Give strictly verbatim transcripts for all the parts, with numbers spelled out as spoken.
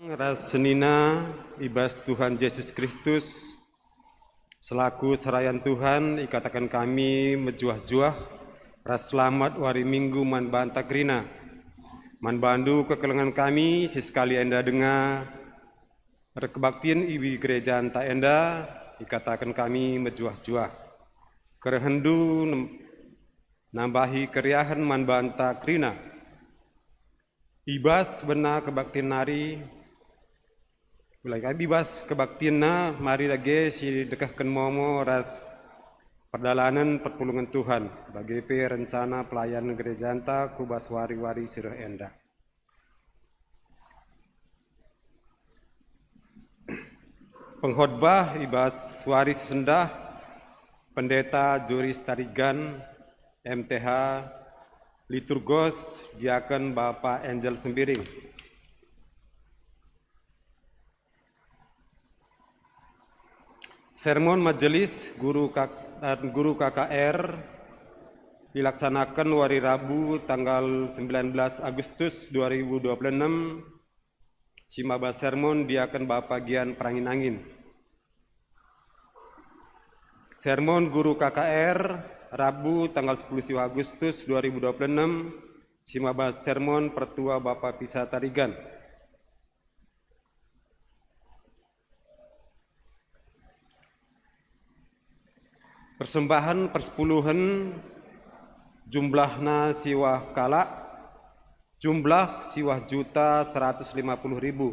Ras senina i bas Tuhan Jesus Kristus, selaku serayan Tuhan, ikataken kami mejuah-juah ras selamat wari Minggu man banta kerina. Man bandu kekelengen kami, si sekali enda denga erkebaktin i gerejanta enda, ikataken kami mejuah-juah. Kerehenndu nem-, nambahi keriahen man banta kerina. I bas bena kebaktin nari, mulai kami i bas kebaktinna, mari dage si dekehken momo ras perdalanen perpulungen Tuhan, bage pe rencana pelayanan gerejanta ku bas wari-wari si reh enda. Pengkhotbah i bas wari si sendah, Pendeta Juris Tarigan, M T H, liturgos, Diaken Bapa Angel Sembiring. Sermon majelis guru K-, eh, guru K K R dilaksanaken wari Rabu tanggal sembilan belas Agustus dua ribu dua puluh enam, si maba sermon Diaken Bapa Gian Perangin-angin. Sermon guru K K R, Rabu tanggal sepuluh siwah Agustus dua ribu dua puluh enam, si maba sermon Pertua Bapa Pisa Tarigan. Persembahen persepuluhen jumlahna siwah kalak, jumlah siwah juta seratus lima puluh ribu.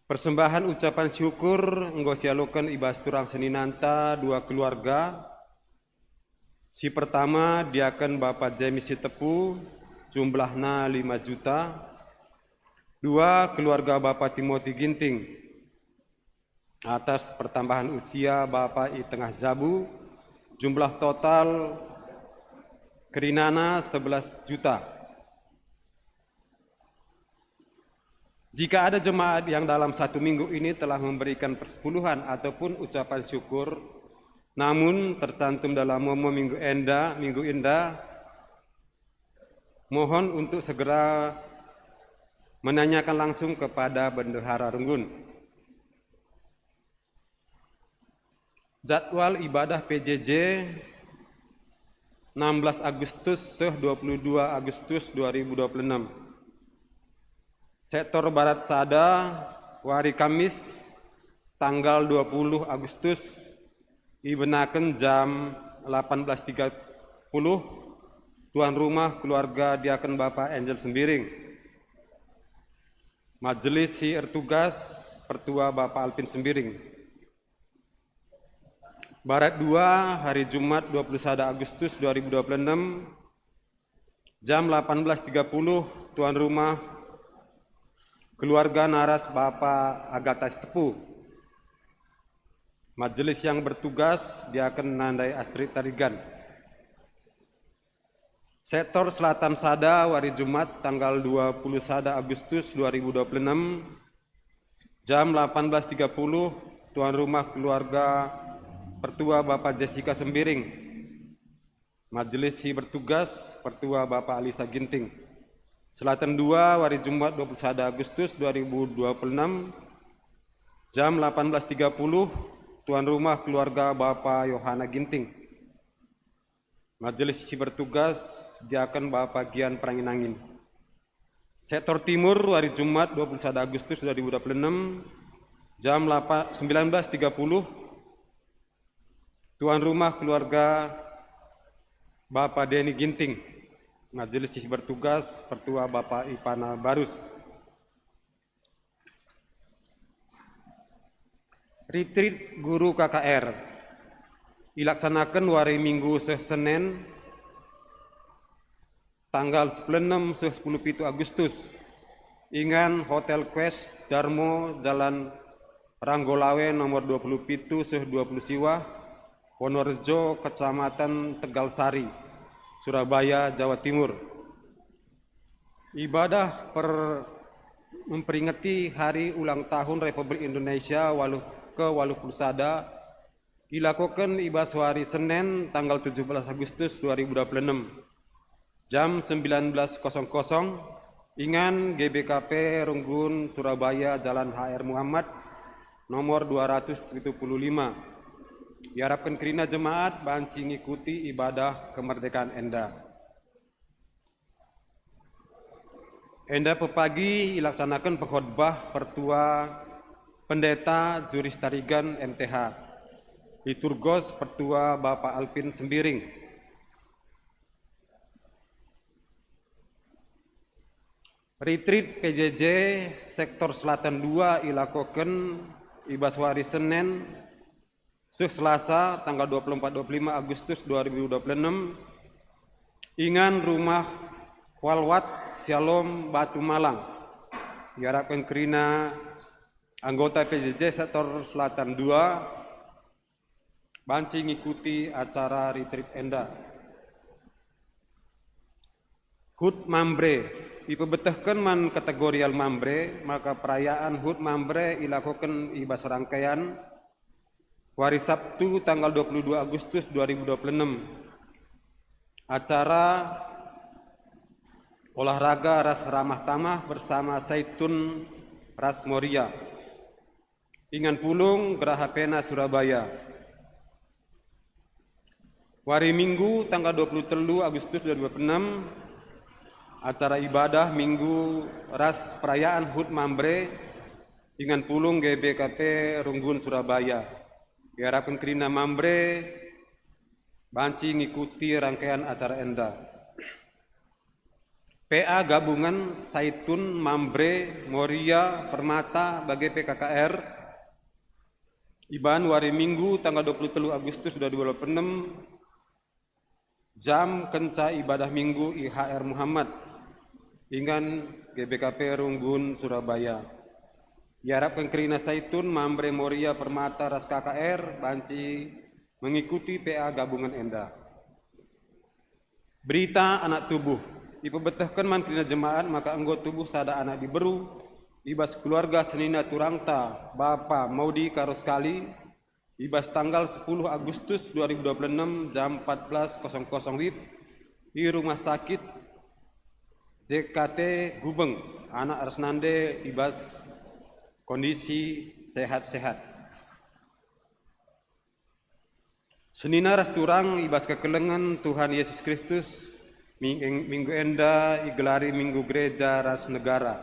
Persembahen ucapan syukur enggo sialoken i bas turang seninanta dua keluarga. Si pertama, Diaken Bapa James Sitepu, jumlahna lima juta. Dua, keluarga Bapa Timothy Ginting, atas pertambahan usia bapa i tengah jabu, jumlah total kerinana sebelas juta. Jika ada jemaat yang dalam satu minggu ini telah memberikan persepuluhan ataupun ucapan syukur, namun tercantum dalam momo minggu enda, minggu enda, mohon untuk segera menanyakan langsung kepada Bendahara Renggun. Jadwal ibadah P J J, enam belas Agustus seh dua puluh dua Agustus dua ribu dua puluh enam. Sektor Barat Sada, wari Kamis, tanggal dua puluh Agustus, ibenaken jam delapan belas tiga puluh, tuan rumah keluarga Diaken Bapa Angel Sembiring. Majelis si ertugas, Pertua Bapa Alvin Sembiring. Barat Dua, hari Jumat dua puluh sada Agustus dua ribu dua puluh enam, jam delapan belas tiga puluh, tuan rumah keluarga naras Bapa Agata Sitepu. Majelis yang bertugas, Diaken Nandai Astrid Tarigan. Sektor Selatan Sada, wari Jumat, tanggal dua puluh sada Agustus dua ribu dua puluh enam, jam delapan belas tiga puluh, tuan rumah keluarga Pertua Bapa Jessica Sembiring. Majelis si bertugas, Pertua Bapa Alisa Ginting. Selatan Dua, wari Jumat dua puluh sada Agustus dua ribu dua puluh enam, jam delapan belas tiga puluh, tuan rumah keluarga Bapa Yohana Ginting. Majelis si bertugas, Diaken Bapa Gian Perangin-angin. Sektor Timur, wari Jumat dua puluh sada Agustus dua ribu dua puluh enam, jam delapan, sembilan belas tiga puluh, tuan rumah keluarga Bapa Deni Ginting. Majelis si bertugas, Pertua Bapa Ipana Barus. Retreat Guru K K R ilaksanaken wari Minggu seh Senen, tanggal sepuluh enem seh sepuluh pitu Agustus, ingan Hotel Quest Darmo, Jalan Ranggolawe nomor dua puluh pitu seh dua puluh siwah, Wonorejo, Kecamatan Tegalsari, Surabaya, Jawa Timur. Ibadah per-, memperingeti hari ulang tahun Republik Indonesia waluh, ke waluh puluh sada ilakoken i bas wari Senen, tanggal tujuh belas Agustus dua ribu dua puluh enam, jam sembilan belas kosong kosong, Ingan G B K P Runggun, Surabaya, Jalan H R Muhammad, nomor dua ratus pitu puluh lima. Iarapken kerina jemaat banci ngikuti ibadah kemerdekaan enda. Enda pepagi ilaksanaken pengkhotbah pertua pendeta Juris Tarigan M T H, liturgos pertua Bapak Alvin Sembiring. Retreat P J J Sektor Selatan dua ilakoken i bas wari Senen seh Selasa tanggal dua puluh empat dua puluh lima Agustus dua ribu dua puluh enam, ingan rumah Khalwat Syalom Batu Malang. Iarapken kerina anggota P J J Sektor Selatan dua banci ngikuti acara retreat enda. Hut Mamre, ipebetehken man kategorial Mamre, maka perayaan Hut Mamre ilakoken i bas rangkaian wari Sabtu tanggal dua puluh dua Agustus dua ribu dua puluh enam. Acara olahraga ras ramah tamah bersama Saitun ras Moria. Ingan Pulung, Geraha Pena, Surabaya. Wari Minggu, tanggal dua puluh telu Agustus dua ribu dua puluh enam, acara ibadah Minggu ras perayaan Hut Mamre, Ingan Pulung G B K P Runggun, Surabaya. Iarapken kerina Mamre banci ngikuti rangkaian acara enda. P A gabungan Saitun, Mamre, Moria, Permata, bage pe K K R, iban wari Minggu tanggal dua puluh telu Agustus dua ribu dua puluh enam, jam kenca ibadah Minggu i H R Muhammad, ingan G B K P Runggun, Surabaya. Iarapken kerina Saitun, Mamre, Moria, Permata, ras K K R banci mengikuti P A gabungan enda. Berita anak tubuh. Ipebetehken man kerina jemaat maka enggo tubuh sada anak diberu i bas keluarga senina turangta, Bapa Maudi Karoskali, i bas tanggal sepuluh Agustus dua ribu dua puluh enam jam empat belas kosong kosong W I B i Rumah Sakit D K T Gubeng, anak ras nande i bas kondisi sehat-sehat. Senina ras turang i bas kekelengen Tuhan Yesus Kristus, ming-, minggu enda igelari Minggu Gereja ras Negara.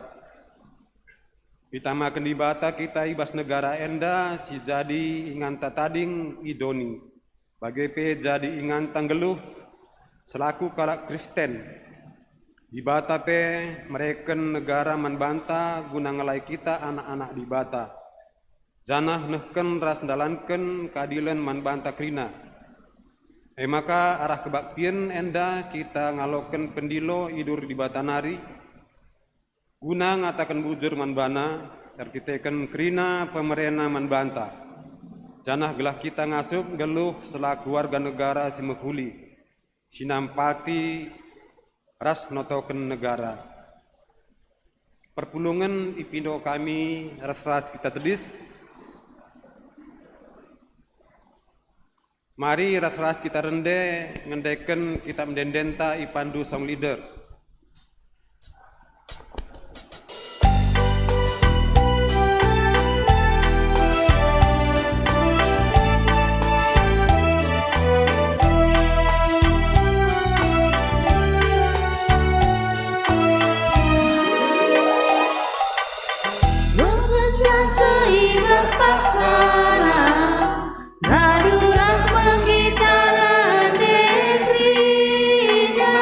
Itamaken Dibata kita i bas negara enda si jadi inganta tading i doni, bage pe jadi inganta nggeluh selaku kalak Kristen. Dibata pe mereken negara man banta guna ngelai kita anak-anak Dibata, janah nehken ras ndalanken keadilen man banta kerina. E maka arah kebaktin enda kita ngaloken pendilo idur Dibata nari, guna ngataken bujur man baNa erkiteken kerina pemereNa man banta, janah gelah kita ngasup nggeluh selaku warga negara si mehuli, si nampati ras notoken negara. Perpulungen ipindo kami ras-ras kita tedis. Mari ras-ras kita rende ngendeken kitab ende-endenta ipandu song leader. Mengenca seimbas paksana, ngadu ras mengkita nande kerina.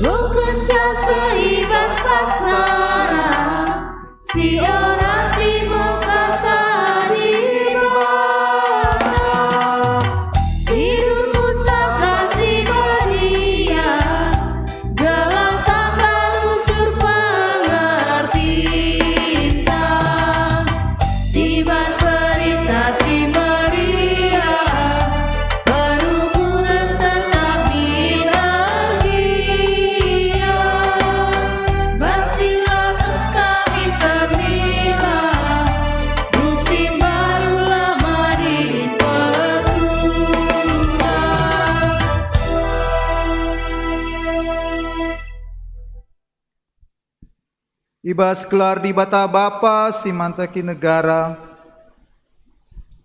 Rungkenca seh i bas paksana, si ola timekata Dibata. Tidur Pustaka Si Badia, gelah tamba rusur pengertinta. I bas Berita Si Meriah, perumuren tetap min ergiat. Bas sila engka min permilah, rusur si mbaru la madin pertua. I bas gelar Dibata Bapa si manteki negara,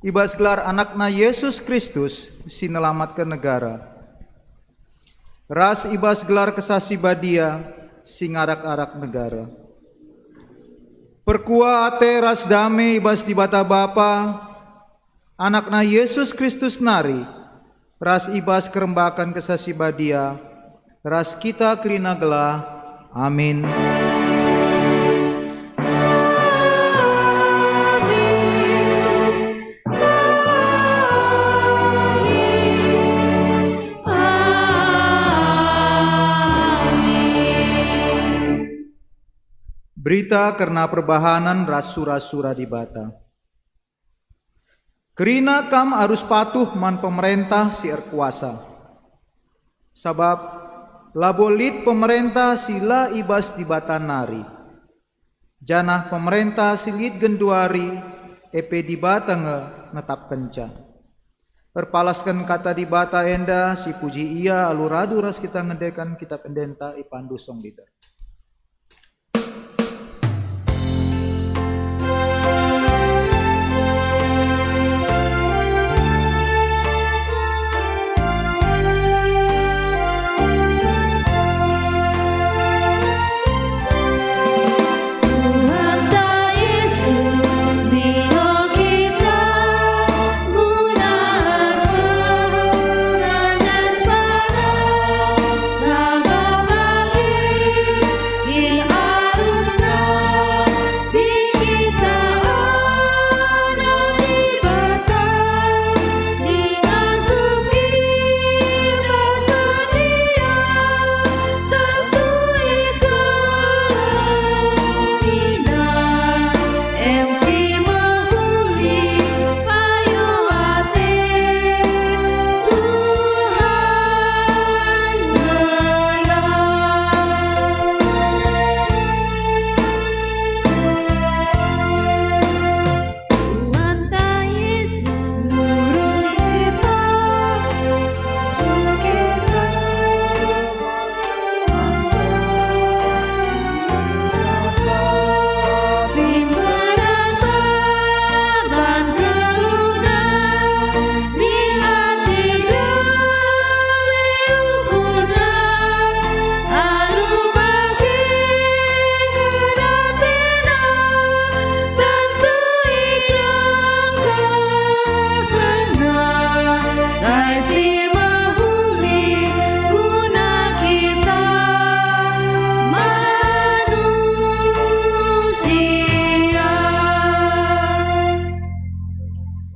i bas gelar AnakNa Yesus Kristus si nelamatken negara, ras i bas gelar Kesah Si Badia si ngarak-arak negara. Perkuah ate ras dame i bas Dibata Bapa, AnakNa Yesus Kristus nari, ras i bas kerembaken Kesah Si Badia, ras kita kerina gelah. Amin. Berita kerna perbahanen ras sura-sura Dibata. Kerina kam arus patuh man pemerentah si erkuasa. Sabap labo lit pemerentah si la i bas Dibata nari, janah pemerentah si lit genduari e pe Dibata nge netapkenca. Erpalasken kata Dibata enda, sipuji Ia alu radu ras kita ngendeken Kitap Endenta, ipandu song leader. Tuhanta Yesus, ndilo kita guna erpengajar. Sabap bage kin arusna kin kita anak Dibata, kin ngasup kita setia, tentu ikut Em si mehuli payo ate Tuhan ngenah. Tuhanta Yesus nurut kita, nurut kita. Tentu ikutkenna kai si mehuli guna kita manusia.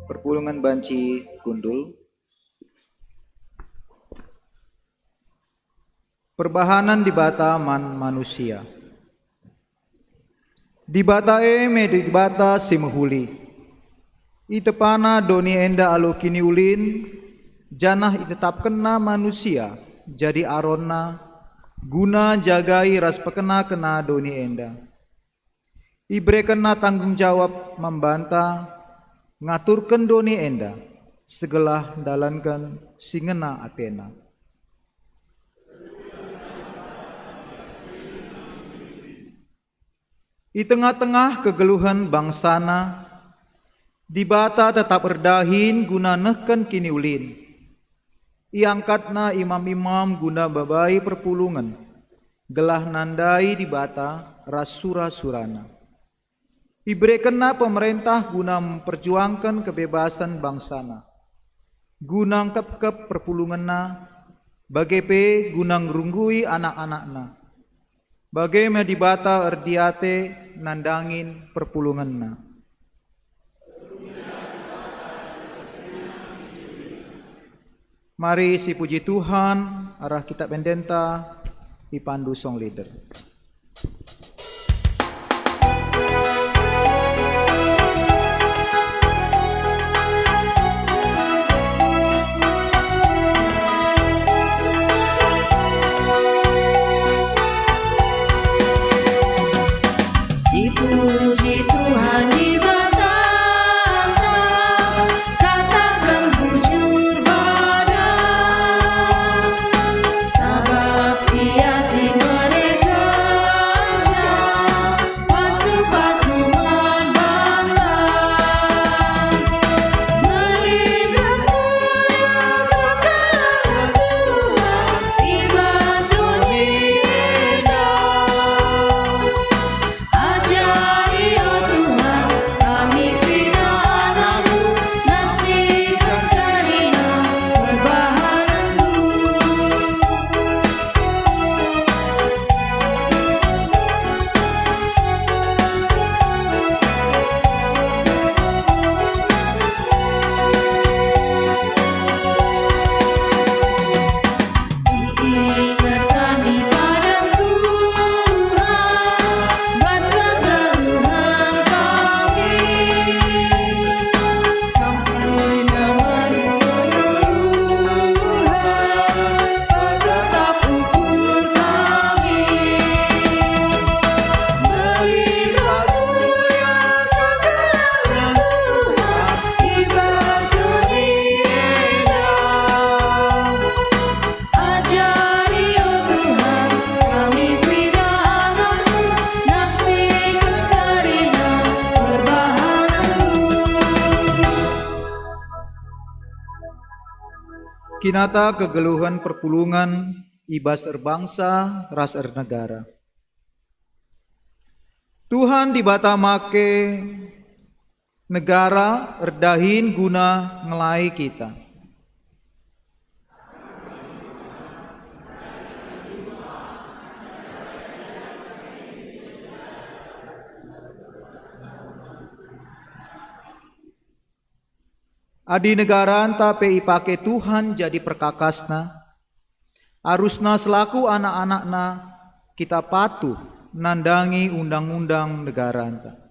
Perpulungen banci kundul. Perbahanen Dibata man manusia. Dibata e me Dibata si mehuli. ItepNa doni enda alu kiniulin, janah itetapkenNa manusia jadi aronNa, guna njagai ras pekenakena doni enda. IberekenNa tanggung jawab man banta ngaturken doni enda, segelah ndalanken si ngena ateNa. I tengah-tengah kegeluhen bangsaNa, Dibata tetap erdahin guna nehken kiniulin. IangkatNa imam-imam guna mbabai perpulungen, gelah nandai Dibata ras sura-suraNa. IberekenNa pemerentah guna mperjuangken kebebasen bangsaNa, guna ngkepkep perpulungenNa, bage pe guna ngerunggui anak-anakna. Bage me Dibata erdiate nandangin perpulungenna. Mari sipuji Tuhan, arah kitab endenta ipandu song leader. Sipuji Tuhan Dibatanta, kataken bujur bana, sabap Ia si merekenca pasu-pasu man banta. Melintas mulia kekelengen Tuhan i bas doni enda. Ajari, o Tuhan, kami kerina anakmu, naksiken kerina perbahanenmu. Inget kami padan Tuhan, bas kegeluhen kami. Kam si neman kegeluhen, tetap ukur kami. Melintas mulia kekelengen Tuhan i bas doni enda. Ajari, o Tuhan, kami kerina anakmu, naksiken kerina perbahanenmu. Kinata kegeluhen perpulungen i bas erbangsa ras ernegara. Tuhan Dibata make negara erdahin guna ngelai kita. Adi negaranta pe ipake Tuhan jadi perkakasNa, arusna selaku anak-anakNa kita patuh nandangi undang-undang negaranta.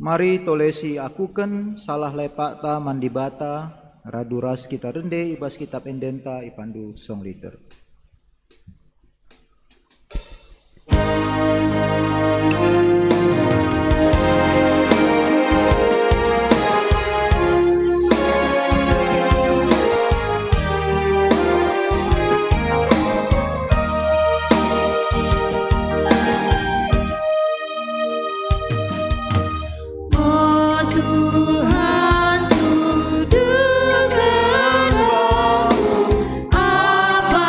Mari tole siakuken salah lepakta man Dibata, radu ras kita rende i bas kitab endenta ipandu song leader. O Tuhan, tuduhken aku apa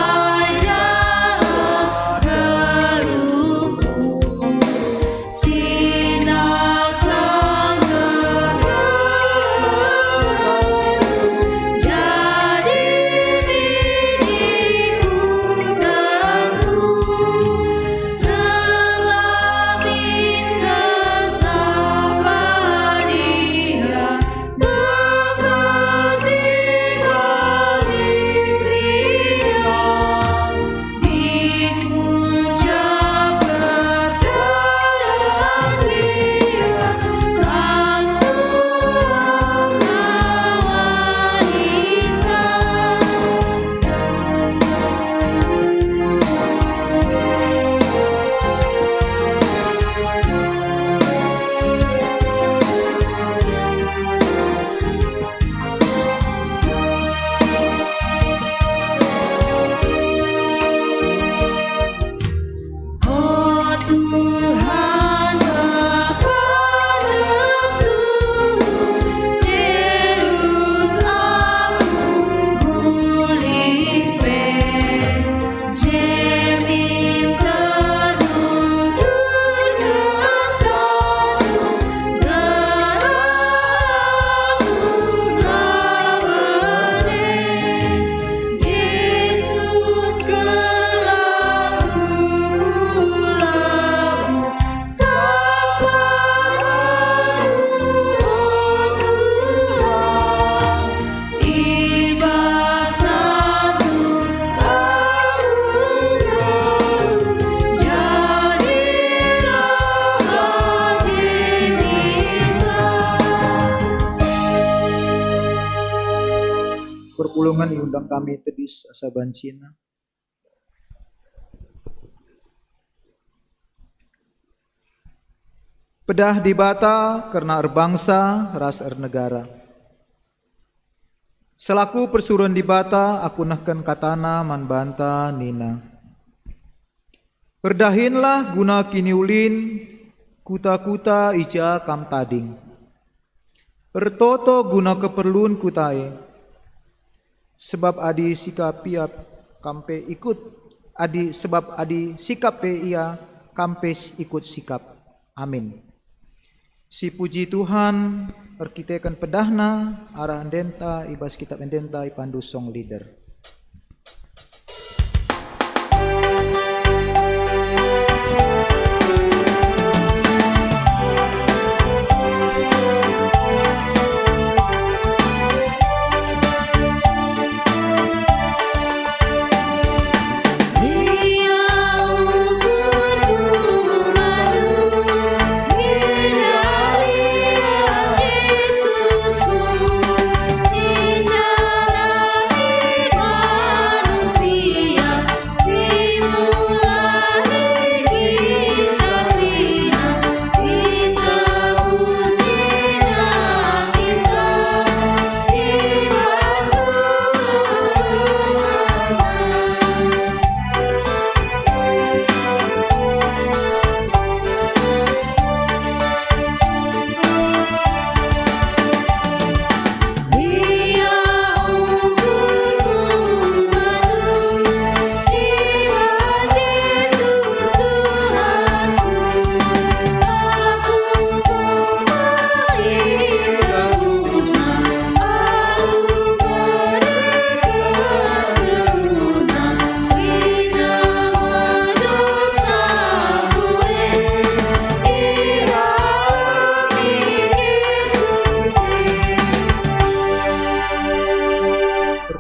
Iundang kami tedis asa bancina. Pedah Dibata kerna erbangsa ras ernegara. Selaku persuruhen Dibata, aku nehken kataNa man banta nina, "Erdahinlah guna kiniulin kuta-kuta i ja kam tading. Ertoto guna keperlun kuta e, sebab adi sikap ia kam pe ikut, adi, sebab adi sikap pe ia, kam pe ikut sikap." Amin. Sipuji Tuhan, erkiteken pedahNa, arah endenta i bas kitab endenta ipandu song leader.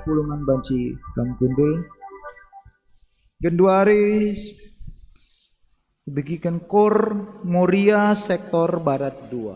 Perpulungen banci kam kundul. Genduari ibegiken Kor Moria sektor Barat dua.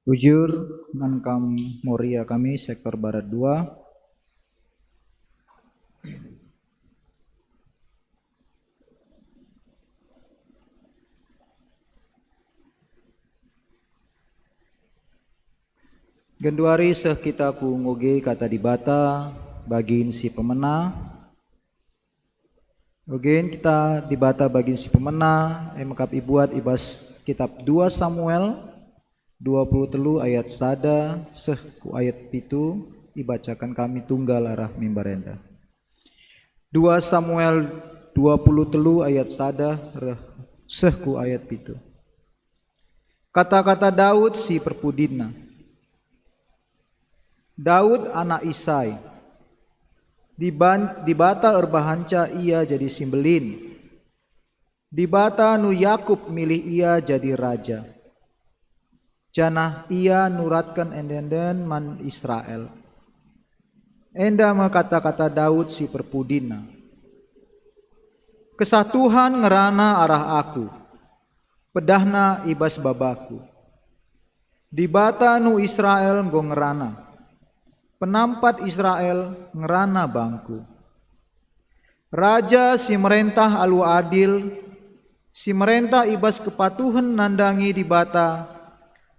Bujur man kam Moria kami sektor Barat dua. Genduari seh kita ku ngoge kata Dibata, bagin si pemena. Ogen kita Dibata bagin si pemena, e mekap ibuat i bas kitab dua Samuel dua puluh telu ayat sada seh ku ayat pitu, ibacaken kami tunggal arah mimbar enda. Dua Samuel dua puluh telu ayat sada reh seh ku ayat pitu. Kata-kata Daud si perpudinna. Daud anak Isai. Diban-, Dibata erbahanca ia jadi si mbelin. Dibata nu Yakub milih ia jadi raja. Janah ia nuratken ende-enden man Israel. Enda me kata-kata Daud si perpudinna. Kesah Tuhan ngerana arah aku, pedahna i bas babaku. Dibata nu Israel enggo ngerana, penampat Israel ngerana bangku. Raja si merentah alu adil, si merentah i bas kepatuhen nandangi Dibata,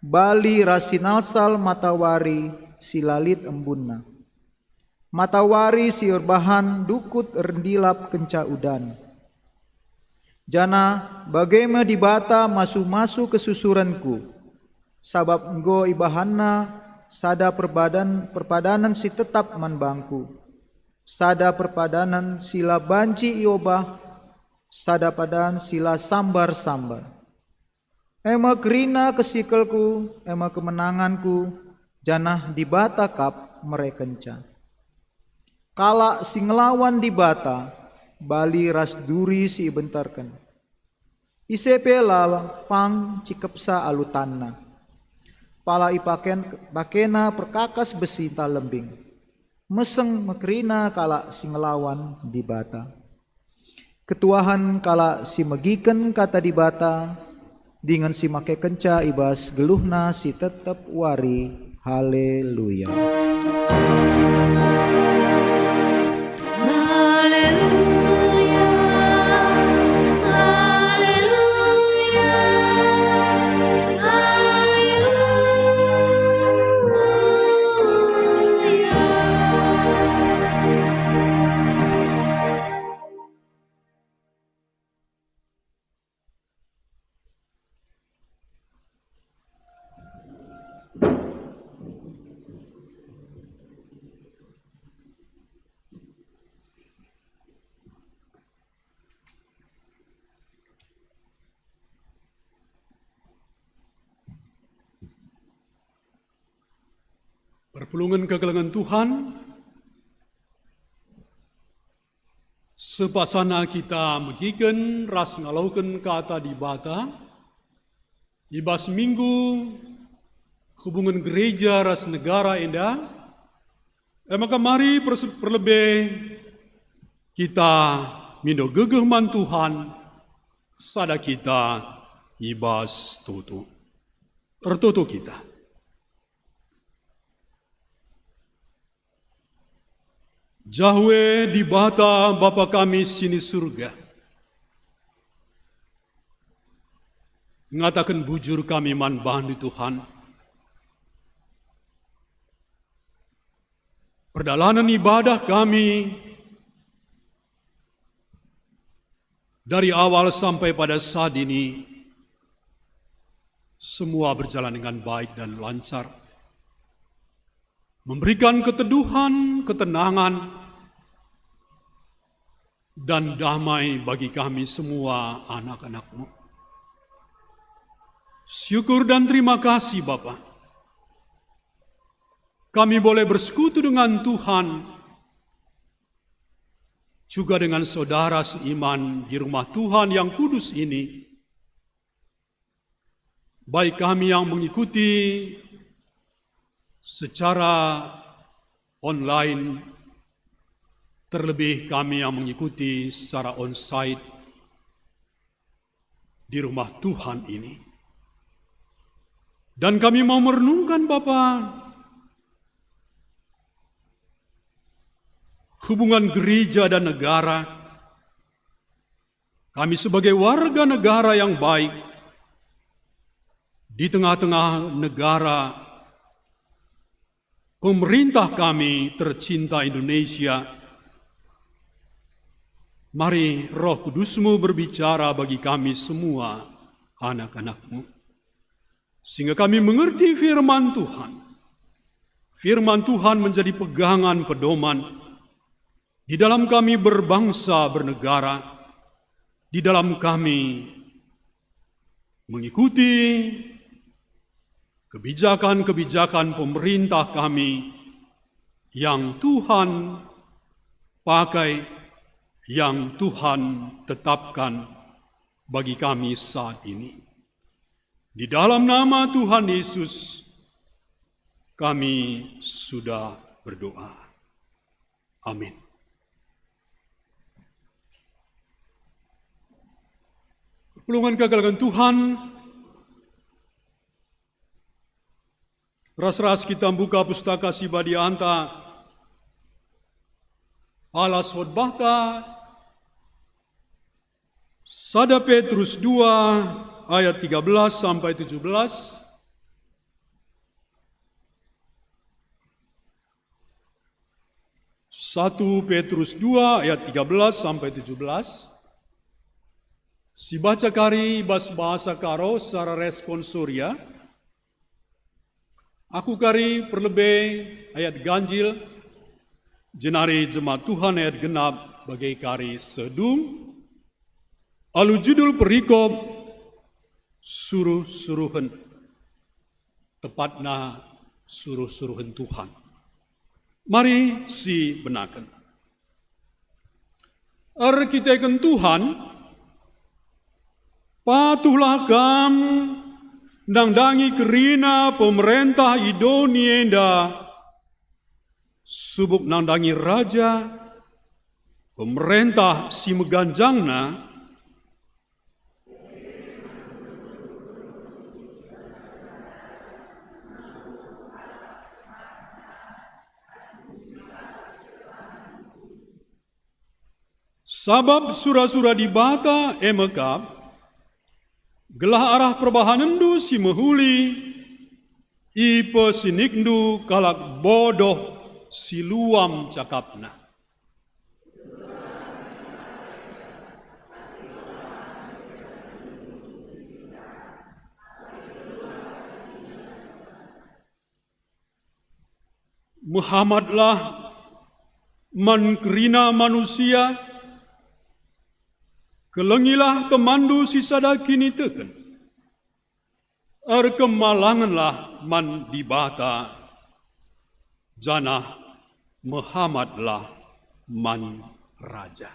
bali ras si nalsal matawari si la lit embunna. Matawari si erbahan dukut erndilap kenca udan. Janah bage me Dibata masu-masu kesusurenku, sabap enggo ibahanNa sada perbadan-, perpadanen si tetap man bangku, sada perpadanen si la banci iobah, sada padan si la sambar-sambar. E me kerina kesikelku, e me kemenanganku, janah Dibata kap merekenca. Kalak si ngelawan Dibata bali ras duri si ibenterken. Ise pe la pang cikepsa alu tanna. Pala ipaken-, pakena perkakas besi ntah lembing. Meseng me kerina kalak si ngelawan Dibata. Ketuahen kalak si megiken kata Dibata, dingen si makekenca i bas geluhna si tetep wari. Haleluya. Haleluya, haleluya, haleluya. Perpulungen kekelengen Tuhan, sepasana kita megiken ras ngaloken kata Dibata i bas minggu hubungen gereja ras negara enda, e maka mari pers-, perlebe kita mindo gegeh man Tuhan, sada kita i bas tutu. Ertutu kita. Jahwe Dibata Bapa kami si ni Surga, ngataken bujur kami man bandu, Tuhan. Perdalanen ibadah kami dari awal sampai pada saat ini, semua berjalan dengan baik dan lancar, memberikan keteduhan, ketenangan, dan damai bagi kami semua anak-anak-Mu. Syukur dan terima kasih, Bapa. Kami boleh bersekutu dengan Tuhan, juga dengan saudara seiman di rumah Tuhan yang kudus ini, baik kami yang mengikuti secara online, terlebih kami yang mengikuti secara onsite di rumah Tuhan ini. Dan kami mau merenungkan, Bapa, hubungan gereja dan negara. Kami sebagai warga negara yang baik di tengah-tengah negara pemerintah kami tercinta Indonesia, mari Roh Kudus-Mu berbicara bagi kami semua anak-anak-Mu, sehingga kami mengerti firman Tuhan. Firman Tuhan menjadi pegangan pedoman di dalam kami berbangsa, bernegara, di dalam kami mengikuti kebijakan-kebijakan pemerintah kami yang Tuhan pakai, yang Tuhan tetapkan bagi kami saat ini. Di dalam nama Tuhan Yesus kami sudah berdoa. Amin. Perpulungen kekelengen Tuhan, ras-ras kita mbuka Pustaka Si Badianta, palas khotbahta, sada Petrus dua ayat tiga belas sampai tujuh belas. Satu Petrus dua ayat tiga belas sampai tujuh belas. Sibaca kari bas bahasa Karo secara responsoria. Aku kari perlebe ayat ganjil, jenari jemaat Tuhan ayat genap bage kari sedung, alu judul perikop Suruh-suruhen. Tepatna suruh-suruhen Tuhan. Mari sibenaken. Erkiteken Tuhan, patuhlah kam nandangi kerina pemerentah i doni enda, subuk nandangi raja, pemerentah si meganjangna, sabap sura-sura Dibata e mekap, gelah arah perbahanenndu si mehuli ipesinikndu kalak bodoh si luam cakapna. Mehamatlah man kerina manusia, kelengilah temanndu si sada kiniteken. Erkemalangenlah man Dibata, janah mehamatlah man raja.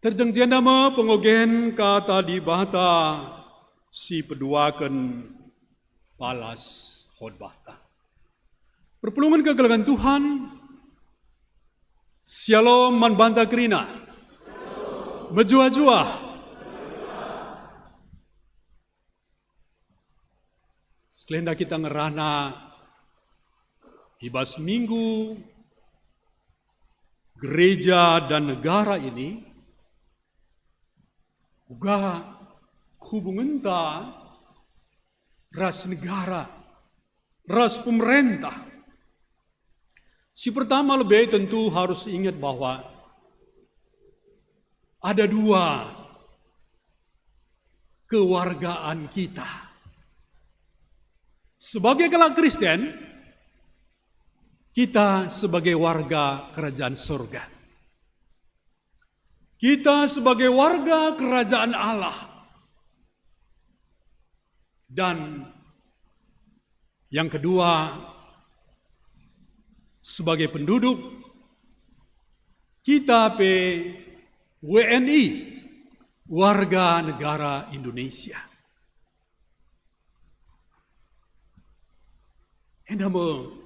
Terjeng jenda me pengogen Kata Dibata si peduaken palas khotbahta. Perpulungen kekelengen Tuhan, Syalom man banta kerina. Mejuah-juah. Sekalenda kita ngerana i bas Minggu Gereja dan Negara ini, uga hubungenta ras negara, ras pemerintah. Si pertama lebe tentu harus ingat bahwa ada dua kewargaan kita. Sebagai kalak Kristen, kita sebagai warga kerajaan sorga. Kita sebagai warga kerajaan Allah. Dan yang kedua, sebagai penduduk, kita pe W N I, warga negara Indonesia. Enda me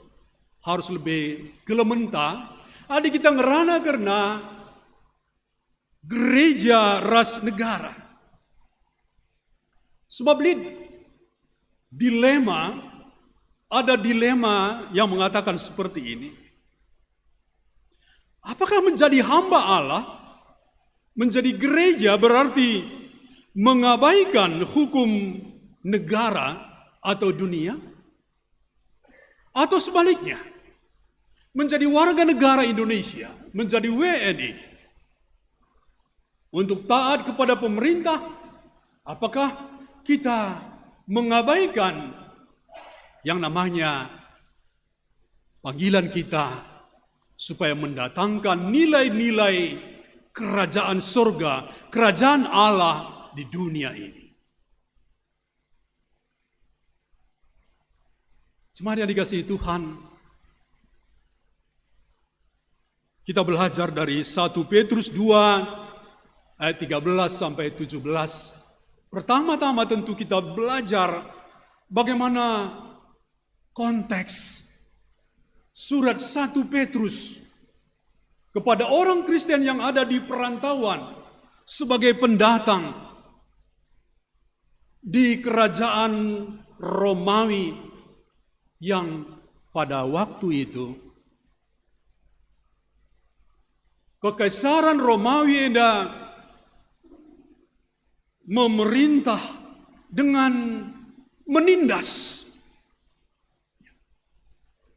harus lebe kelementa, adi kita ngerana kerna gereja ras negara. Sebab lit Dilema, ada dilema yang mengatakan seperti ini. Apakah menjadi hamba Allah, menjadi gereja berarti mengabaikan hukum negara atau dunia? Atau sebaliknya, menjadi warga negara Indonesia, menjadi W N I, untuk taat kepada pemerintah, apakah kita mengabaikan yang namanya panggilan kita supaya mendatangkan nilai-nilai kerajaan sorga, kerajaan Allah di dunia ini? Jemaat yang dikasihi Tuhan, kita belajar dari satu Petrus dua ayat tiga belas sampai tujuh belas. Pertama-tama tentu kita belajar bagaimana konteks surat satu Petrus kepada orang Kristen yang ada di perantauan sebagai pendatang di kerajaan Romawi yang pada waktu itu kekaisaran Romawi enda memerintah dengan menindas,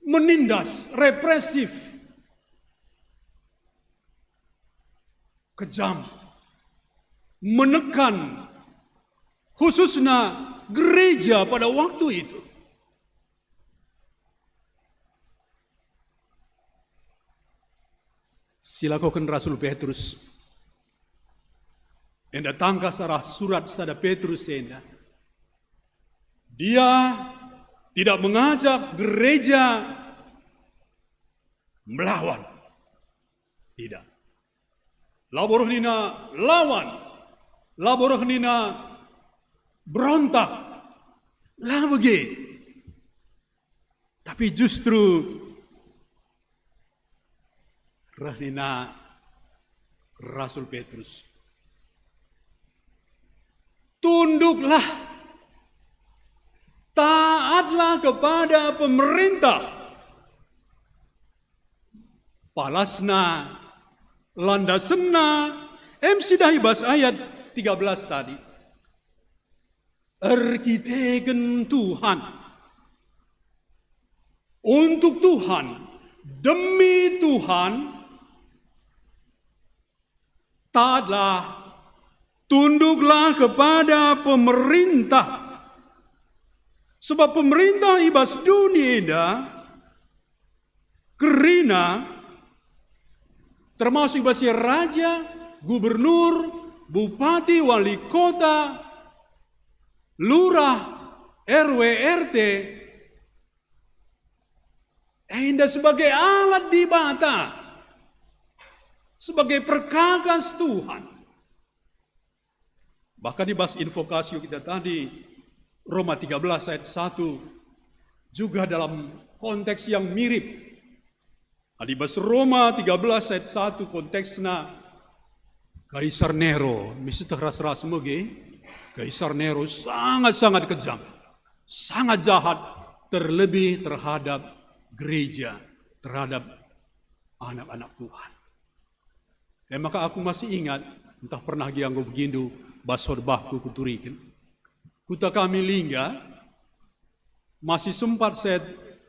menindas, represif, kejam, menekan, khususnya gereja pada waktu itu. Silakoken Rasul Petrus enda tangkas arah surat sada Petrus enda. Dia tidak mengajak gereja melawan. Tidak. Labo reh nina lawan. Labo reh nina berontak. La bage. Tapi justru reh nina Rasul Petrus, "Tunduklah, taatlah kepada pemerintah." Palasna, landasenna, em sidah i bas ayat tiga belas tadi. Erkiteken Tuhan, untuk Tuhan, demi Tuhan, taatlah, tunduklah kepada pemerintah. Sebab pemerintah i bas doni enda kerina, termasuk i bas ia raja, gubernur, bupati, wali kota, lurah, R W, R T, enda sebagai alat Dibata, sebagai perkakas Tuhan. Bahkan i bas invokasio kita tadi, Roma tiga belas ayat satu, juga dalam konteks yang mirip. Adi bas Roma tiga belas ayat satu konteksna, Kaisar Nero, mesti teh ras-ras mege, Kaisar Nero sangat-sangat kejam, sangat jahat, terlebih terhadap gereja, terhadap anak-anak Tuhan. E maka aku masih ingat, ntah pernah gia enggo begindu bas khotbahku kuturiken. Kuta kami Lingga, masih sempat saya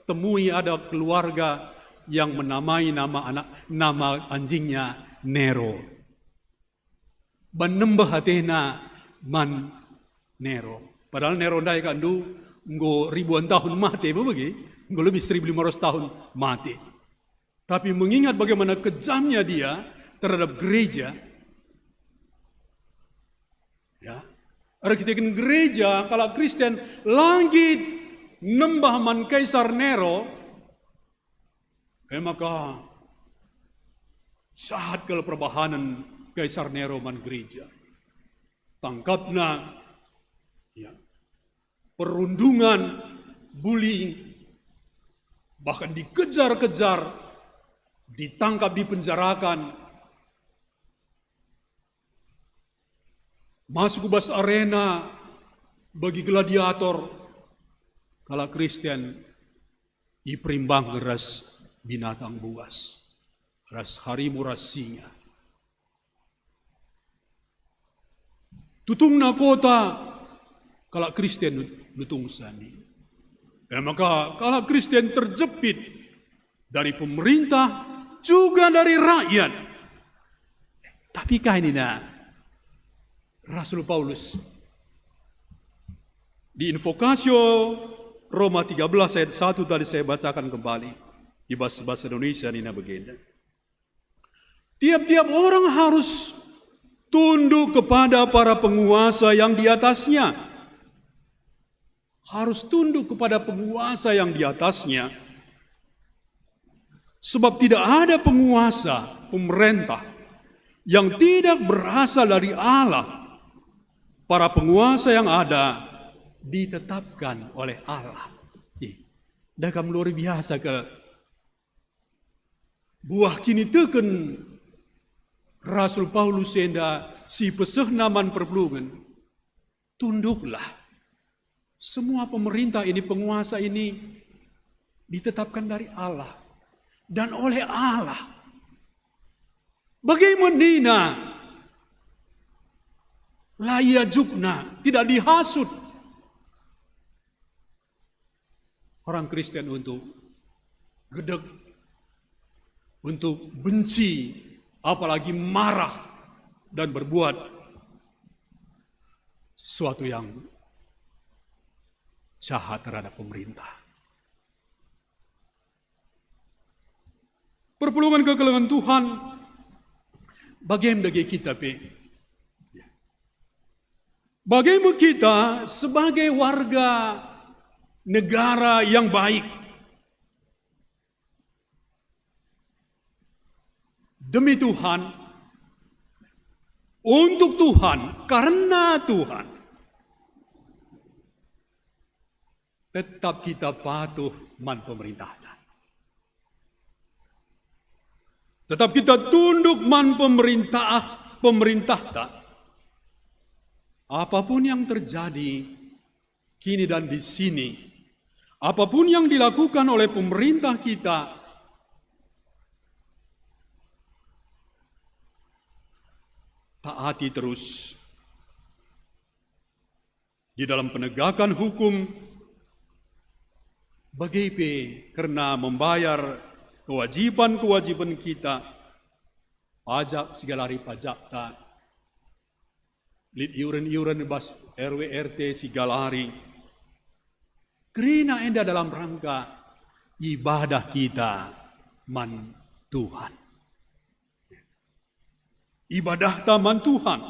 temui ada keluarga yang menamai nama anak, nama anjingnya Nero. Ban nembeh atena man Nero. Padahal Nero ndai kak ndu enggo ribuan tahun mate, me bage? Enggo lebih seribu lima ratus tahun mate. Tapi mengingat bagaimana kejamnya dia terhadap gereja, ya, erkiteken gereja, kalak Kristen, langit nembah man Kaisar Nero, e maka jahat kal perbahanen Kaisar Nero man gereja. Tangkapna, ya, perundungan, bullying, bahkan dikejar-kejar, ditangkap, dipenjarakan, masuk ku bas arena bagi gladiator, Kalak Kristen iperimbang ras binatang buas, ras harimu ras singa. Tutungna kota, kalak Kristen nut-, nutung sani. E maka kalak Kristen terjepit dari pemerintah, juga dari rakyat. Tapi kai nina Rasul Paulus di Invocatio Roma tiga belas ayat satu tadi saya bacakan kembali, di bahasa, bahasa Indonesia nina begini. Tiap-tiap orang harus tunduk kepada para penguasa yang di atasnya. Harus tunduk kepada penguasa yang di atasnya. Sebab tidak ada penguasa, pemerintah, yang tidak berasal dari Allah. Para penguasa yang ada ditetapkan oleh Allah. Ih, dah kam luar biasa ke buah kiniteken Rasul Paulus enda si pesehna man perpulungen. Tunduklah. Semua pemerintah ini, penguasa ini ditetapkan dari Allah dan oleh Allah. Bagaimana nina? La iajukna, tidak dihasut. Orang Kristen untuk gedek, untuk benci, apalagi marah dan berbuat sesuatu yang jahat terhadap pemerintah. Perpulungen kekelengen Tuhan, bage me dage kita pe. Bage me kita sebagai warga negara yang baik. Demi Tuhan, untuk Tuhan, karena Tuhan. Tetap kita patuh man pemerintahta. Tetap kita tunduk man pemerintah, pemerintahta. Apapun yang terjadi kini dan di sini, apapun yang dilakukan oleh pemerintah kita, taati terus. Di dalam penegakan hukum, bage pe kerna membayar kewajiban-kewajiban kita, pajak sigalari pajakta, lit iuren-iuren bas R W R T sigalari. Kerina enda dalam rangka ibadah kita man Tuhan. Ibadahta man Tuhan.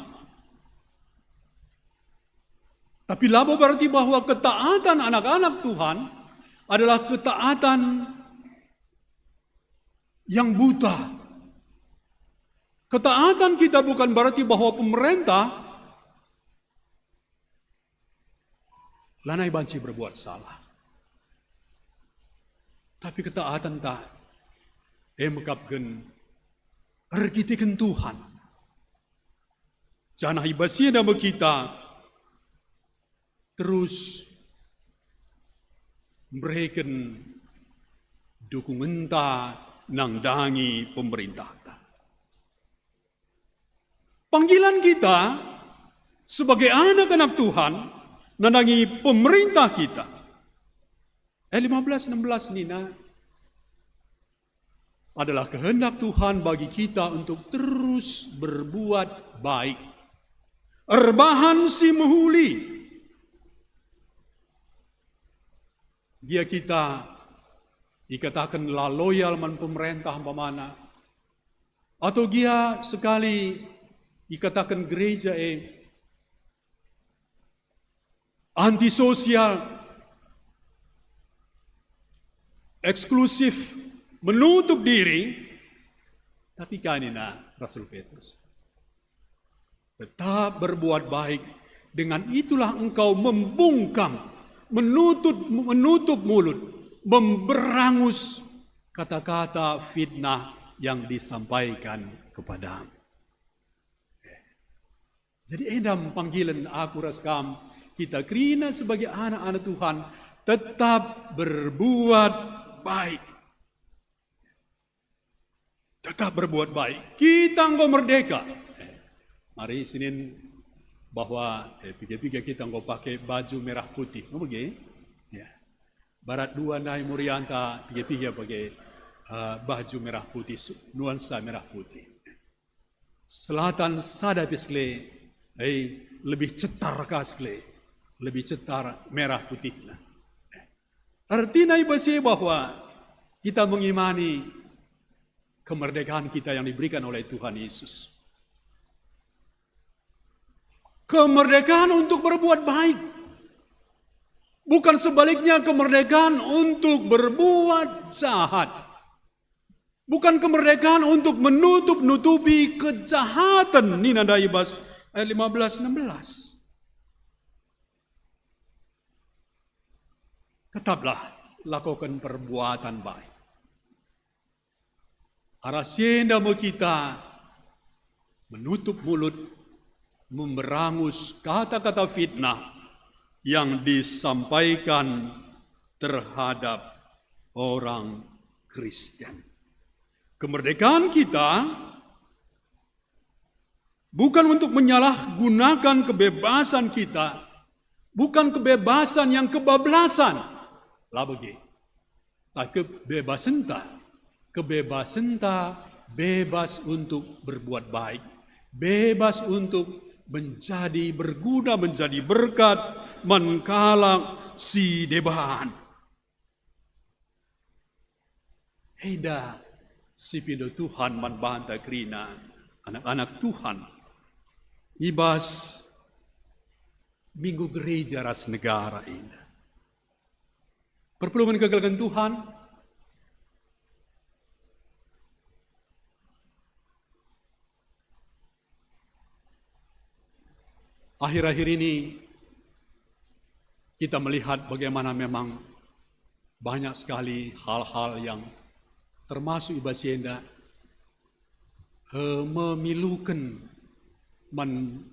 Tapi labo berarti bahwa ketaatan anak-anak Tuhan adalah ketaatan yang buta. Ketaatan kita bukan berarti bahwa pemerintah lanai banci berbuat salah. Tapi ketaatenta e mekapken erkiteken Tuhan. Janah i bas enda me kita terus mereken dukungenta nandangi pemerintahta. Panggilan kita sebagai anak-anak Tuhan nandangi pemerintah kita. Ayat lima belas enam belas nina, adalah kehendak Tuhan bagi kita untuk terus berbuat baik. Erbahan si mehuli. Gia kita ikataken la loyal man pemerintah umpamana, atau gia sekali ikataken gereja e antisosial, eksklusif, menutup diri, tapi kai nina Rasul Petrus? Tetap berbuat baik, dengan itulah engkau membungkam, menutup, menutup mulut, memberangus kata-kata fitnah yang disampaikan kepadamu. Jadi enda panggilen aku ras kam, kita kerina sebagai anak-anak Tuhan, Tetap berbuat baik. Tetap berbuat baik. Kita enggo merdeka. Mari Senin bahwa, eh, piga-piga kita enggo pake baju merah putih. Enggo bage? Ya. Barat dua ndai murianta, piga-piga pake, eh, baju merah putih, su-, nuansa merah putih. Selatan sada pe sekali, eh, lebih cetar ka sekali, lebih cetar merah putihna. Artina i bas e bahwa kita mengimani kemerdekaan kita yang diberikan oleh Tuhan Yesus. Kemerdekaan untuk berbuat baik. Bukan sebaliknya, kemerdekaan untuk berbuat jahat. Bukan kemerdekaan untuk menutup-nutupi kejahatan, nina ndai bas ayat lima belas enam belas. Tetaplah lakoken perbuatan baik. Arah si enda me kita menutup mulut, memberangus kata-kata fitnah yang disampaikan terhadap orang Kristen. Kemerdekaan kita bukan untuk menyalahgunakan kebebasan kita, bukan kebebasan yang kebablasan. La bage. Tapi kebebasenta, kebebasenta bebas untuk berbuat baik, bebas untuk menjadi berguna, menjadi berkat man kalak si deban. Enda si pindo Tuhan man banta kerina anak-anak Tuhan i bas Minggu Gereja ras Negara enda. Perpulungen kekelengen Tuhan, akhir-akhir ini kita melihat bagaimana memang banyak sekali hal-hal yang termasuk i bas enda, eh, memiluken man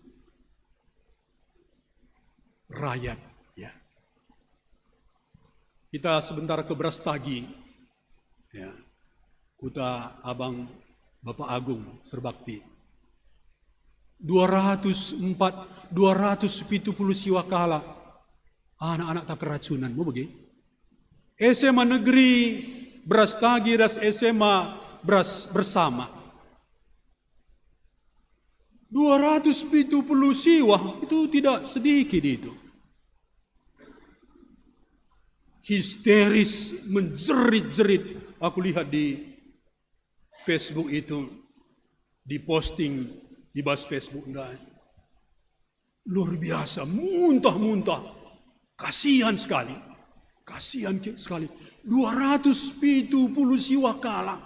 rakyat, ya. Kita sebentar ke Brastagi, ya. Kuta Abang Bapak Agung Serbakti. Dua ratus empat, dua ratus pitu puluh siwa kalak anak-anak tak keracunan, mau bagi? S M A negeri Brastagi ras S M A Bras-, Bersama. Dua ratus pitu puluh siwa, itu tidak sedikit itu. Histeris, menjerit-jerit. Aku lihat di Facebook itu, diposting i bas Facebook ndai. Luar biasa, muntah-muntah. Kasihan sekali. Kasihan ki-, sekali. Dua ratus pitu puluh siwa kalak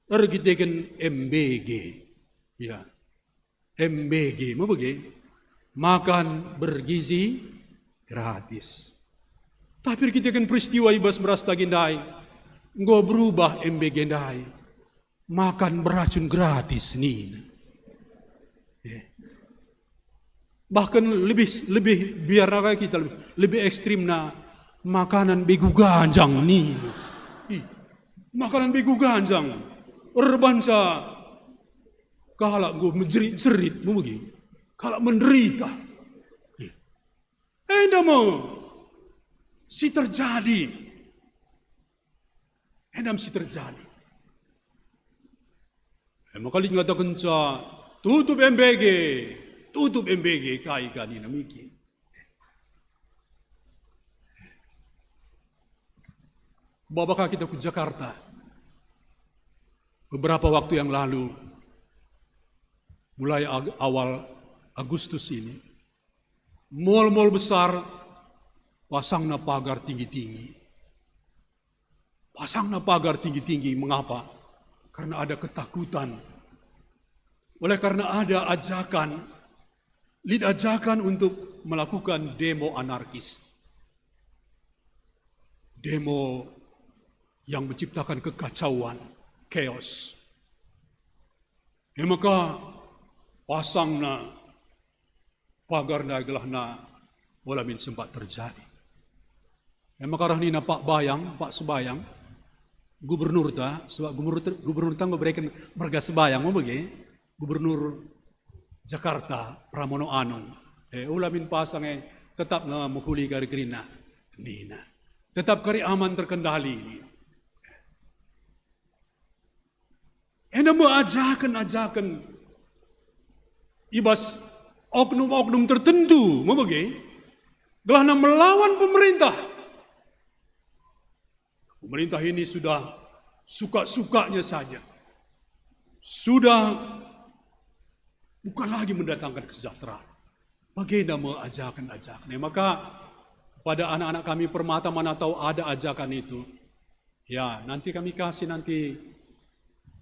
erkiteken M B G. Ya. M B G, me bage? Makan bergizi gratis. Tapi erkiteken peristiwa i bas Brastagi ndai, enggo berubah M B G ndai. Makan beracun gratis nina. Eh. Bahkan lebih, lebih biar kita lebih, lebih ekstrimna, makanan begu ganjang nina. Ih, makanan begu ganjang. Erbanca kalak enggo menjerit-jerit, me bage. Kalak menderita. Ih. Enda me si terjadi. Enda me si terjadi. E maka lit ngatakenca, "Tutup M B G, tutup M B G, kai ka nina miki." Baba ka kita ku Jakarta beberapa waktu yang lalu, mulai ag-, awal Agustus ini, mall-mall besar pasangna pagar tinggi-tinggi. Pasangna pagar tinggi-tinggi. Mengapa? Karena ada ketakutan. Oleh karena ada ajakan, lit ajakan untuk melakukan demo anarkis. Demo yang menciptakan kekacauan, chaos. E maka pasangna pagar ndai gelahna ola min sempat terjadi. E maka reh nina Pak Bayang, Pak Sebayang, gubernurta, sebab gubernur, gubernurta ngebereken merga Sebayang, mau bage, gubernur Jakarta, Pramono Anung. E, ula min pasang e, tetap nge mehuli kari kerina, nina. Tetap kari aman terkendali. Enda me ajaken-ajaken i bas oknum-oknum tertentu, me bage, gelahna melawan pemerintah. Pemerintah ini sudah suka-sukanya saja. Sudah bukan lagi mendatangkan kesejahteraan. Bagenda me ajaken-ajaken. E maka, pada anak-anak kami Permata mana tahu ada ajakan itu. Ya, nanti kami kasih nanti,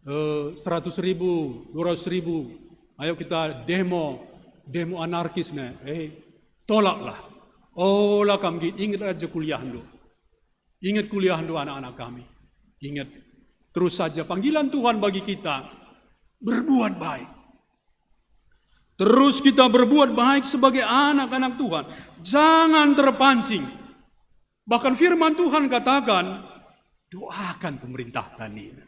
eh, seratus ribu, dua ratus ribu. Ayo kita demo, demo anarkis ne. Eh, tolaklah. Ola kam nggit, inget aja kuliahndu. Inget kuliahndu anak-anak kami. Inget. Terus saja panggilan Tuhan bagi kita, berbuat baik. Terus kita berbuat baik sebagai anak-anak Tuhan. Jangan terpancing. Bahkan firman Tuhan katakan, "Doakan pemerintah," nina.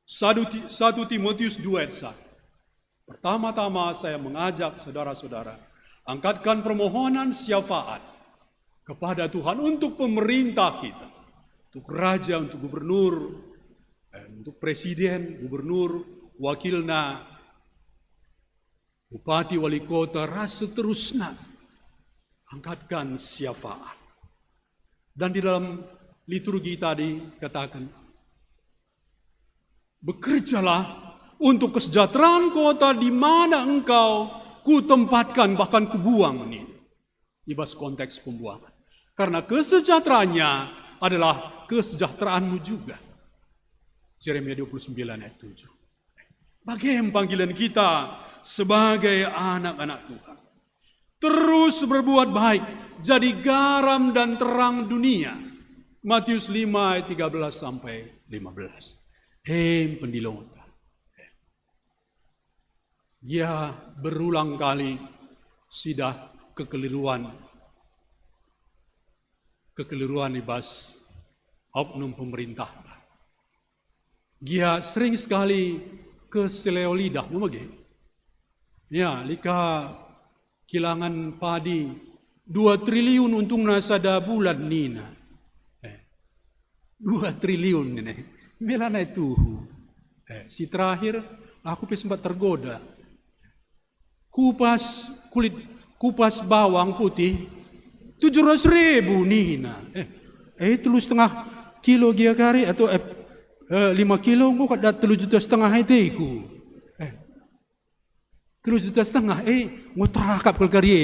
Satu Ti-, satu Timotius dua ayat satu. Pertama-tama saya mengajak saudara-saudara, angkatkan permohonan syafaat kepada Tuhan untuk pemerintah kita, untuk raja, untuk gubernur, eh, untuk presiden, gubernur, wakilna, bupati, wali kota, ras seterusna. Angkatkan syafaat. Dan di dalam liturgi tadi katakan, "Bekerjalah untuk kesejahteraan kota di mana engkau kutempatkan, bahkan kubuang," nih, i bas konteks pembuangan. Karena kesejahteraannya adalah kesejahteraanmu juga. Jeremia dua puluh sembilan ayat tujuh. Bage panggilan kita sebagai anak-anak Tuhan. Terus berbuat baik, jadi garam dan terang dunia. Matius lima ayat tiga belas sampai lima belas. Eh, pendilota. Ia berulang kali sidah kekeliruan, kekeliruan i bas oknum pemerintah. Gia sering sekali keseleo lidah, me bage. Ya, lika kilangan padi dua triliun untungna sada bulan nina. Eh, dua triliun nina. Mela nai tuhu. Eh, si terakhir, aku pe sempat tergoda. Kupas kulit, kupas bawang putih tujuh ratus ribu nina. Eh, eh, telu setengah kilo gia kari atau, eh, eh, lima kilo enggo kada telu juta setengah ateku. Eh, telu juta setengah, eh, enggo terakap kal kari e,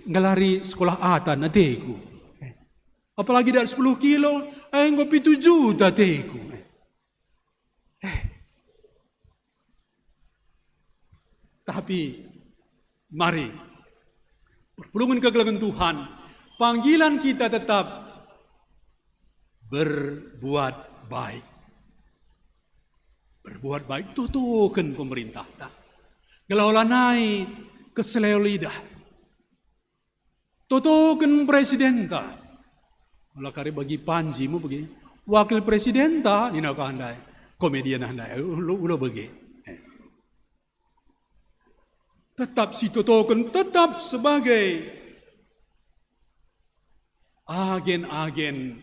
nggalari sekolah atan ateku. Eh, apalagi dat sepuluh kilo, eh, enggo pitu juta ateku. Eh, eh, Tapi, mari, perpulungen kegelengen Tuhan, panggilan kita tetap berbuat baik. Berbuat baik, totoken pemerintahta. Gelah ola nai keseleo lidah. Totoken presidenta. Ola kari bagi Panji me bagi. Wakil presidenta, nina ka ndai. Komedian ndai, ulo, ulo bagi. Eh. Tetap sitotoken, tetap sebagai agen-agen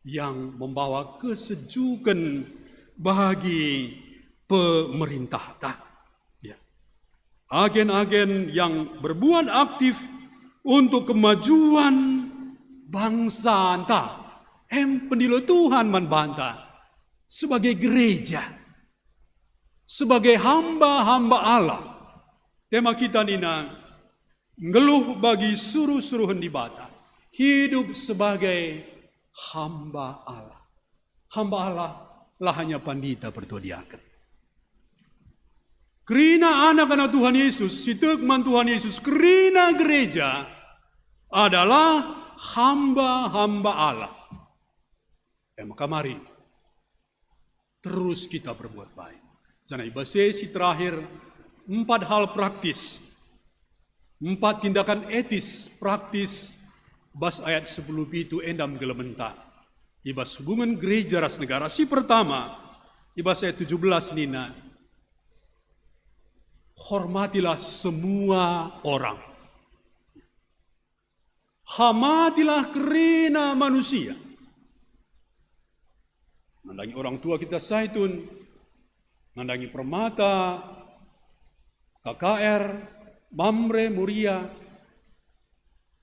yang membawa kesejukan bagi pemerintahta. Ya. Agen-agen yang berbuat aktif untuk kemajuan bangsanta. Em pendilo Tuhan man banta sebagai gereja, sebagai hamba-hamba Allah. Tema kita nina, nggeluh bagi suruh-suruhen Dibata, hidup sebagai hamba Allah. Hamba Allah lah hanya pandita pertua diaken. Kerina anak-anak Tuhan Yesus, si tek man Tuhan Yesus, kerina gereja adalah hamba-hamba Allah. E maka mari, terus kita berbuat baik. Janah i bas e si terakhir, empat hal praktis, empat tindakan etis, praktis, bas ayat sepuluh pitu enda menggelementa. I bas hubungen gereja ras negara si pertama, i bas ayat tujuh belas nina, "Hormatilah semua orang. Hamatilah kerina manusia." Nandangi orang tua kita Saitun, nandangi Permata, K K R, Mamre, Moria,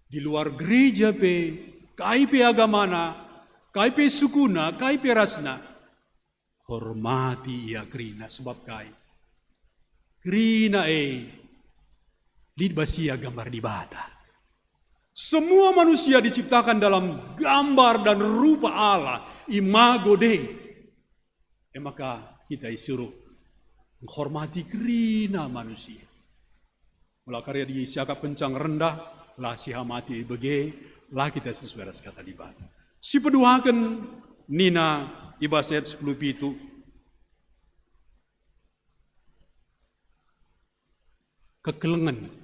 di luar gereja pe, kai pe agamana, kai pe sukuna, kai pe rasna, hormati ia kerina, sebab kai? Kerina e lit bas ia gambar Dibata. Semua manusia diciptakan dalam gambar dan rupa Allah, imago Dei. E maka kita isuruh menghormati kerina manusia. Mula kari adi siakap kencang rendah, la sihamati bage, la kita sesuai ras kata Dibata. Sipeduaken nina i bas ayat sepuluh pitu, kekelengen.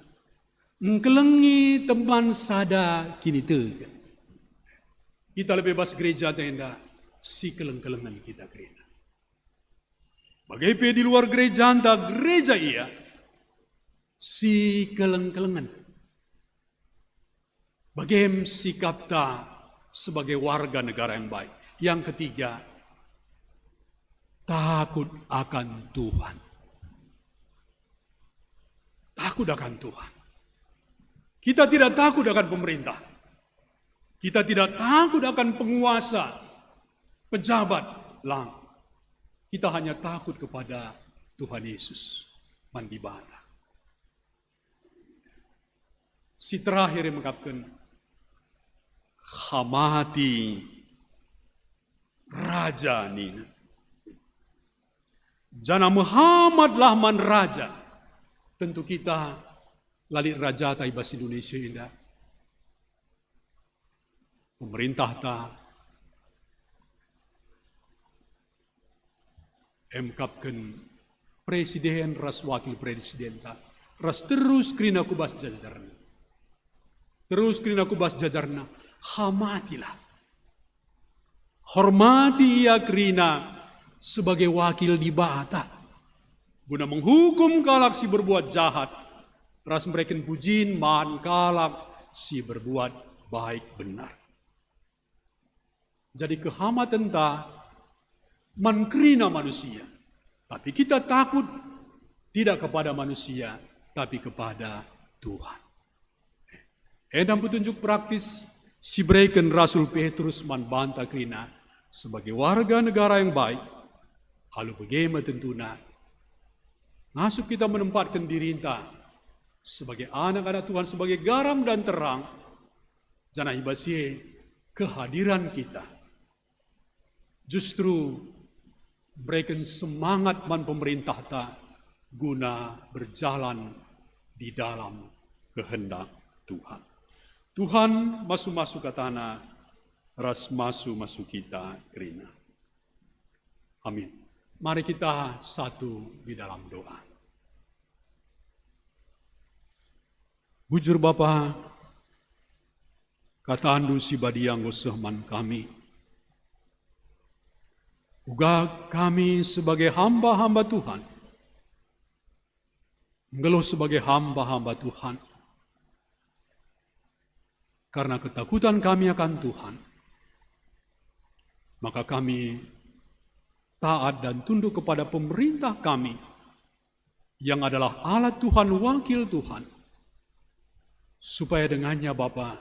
Engkelengi teman sada kiniteken. Kita lebe bas gereja enda, sikeleng-kelengen kita kerina. Bage pe di luar gerejanta, gereja ia, sikeleng-kelengen. Bagem sikapta sebagai warga negara yang baik. Yang ketiga, takut akan Tuhan. Takut akan Tuhan. Kita tidak takut akan pemerintah. Kita tidak takut akan penguasa, pejabat, lang. Kita hanya takut kepada Tuhan Yesus, man Dibata. Si terakhir mengkapken, hamati raja nina. Janah mehamatlah man raja. Tentu kita la lit rajata i bas Indonesia enda. Pemerintahta emkapken presiden ras wakil presidenta, ras terus kerina ku bas jajarna. Terus kerina ku bas jajarna, hamatilah. Hormati ia kerina sebagai wakil Dibata, guna menghukum kalak si berbuat jahat, ras mereken pujin man kalak si berbuat baik benar. Jadi kehamatenta man kerina manusia, tapi kita takut tidak kepada manusia, tapi kepada Tuhan. Enda petunjuk praktis si bereken Rasul Petrus man banta kerina sebagai warga negara yang baik, alu bage me tentuna ngasup kita menempatken dirinta sebagai anak-anak Tuhan, sebagai garam dan terang, janah i bas e kehadiran kita justru bereken semangat man pemerintahta guna berjalan di dalam kehendak Tuhan. Tuhan masu-masu katana ras masu-masu kita kerina. Amin. Mari kita satu di dalam doa. Bujur Bapa, katandu si badia enggo seh man kami. Uga kami sebagai hamba-hamba Tuhan, nggeluh sebagai hamba-hamba Tuhan. Karena ketakutan kami akan Tuhan, maka kami taat dan tunduk kepada pemerintah kami, yang adalah alat Tuhan, wakil Tuhan, supaya dengannya, Bapa,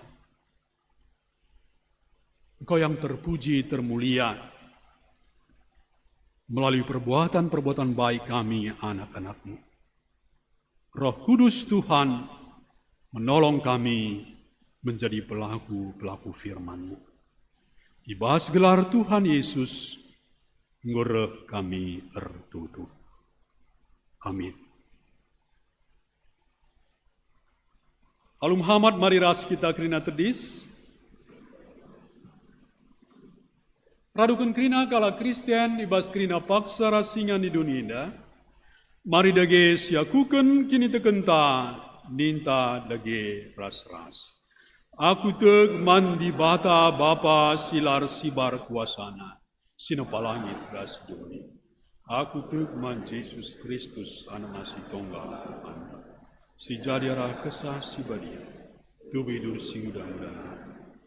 Engkau yang terpuji, termulia, melalui perbuatan-perbuatan baik kami, anak-anak-Mu. Roh Kudus Tuhan menolong kami menjadi pelaku-pelaku firman-Mu. I bas gelar Tuhan Yesus, enggo reh kami ertoto. Amin. Alu mehamat, mari ras kita kerina tedis. Raduken kerina kalak Kristen i bas kerina paksa ras ingan i doni enda. Mari dage siakuken kinitekenta, ninta dage ras-ras. Aku tek man Dibata Bapa si la ersibar kuasana, si nempa langit ras doni. Aku tek man Jesus Kristus, Anakna si tonggal Tuhanta, si jadi arah Kesah Si Badia, tubuh idur si nguda-nguda nari,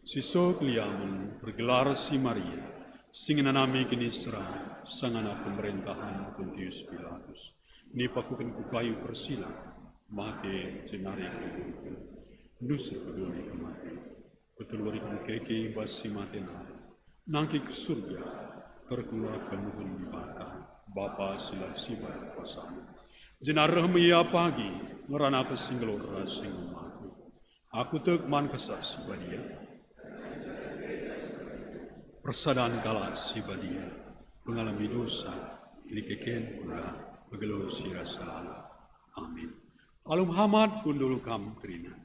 si seh keliamen, ergelar si Maria, si ngenanami kiniseran, sangana pemerentahen Pontius Pilatus, nipakuken ku kayu persilang, mate jenari kuburuken, nusur ku doni kematen. Peteluariken keke bas si mate nari, nangkih ku Surga, perkulah kemuhen Dibata, Bapa si la ersibar kuasana. Jenari reh me Ia pagi, ngerana pe si nggeluh ras si enggo mate. Aku tek man Kesah Si Badia, persadan kalak si badia, pengalemi dosa, kinikeken kuda, pegeluh si rasa lalap. Amin. Alu mehamat kundul kam kerina.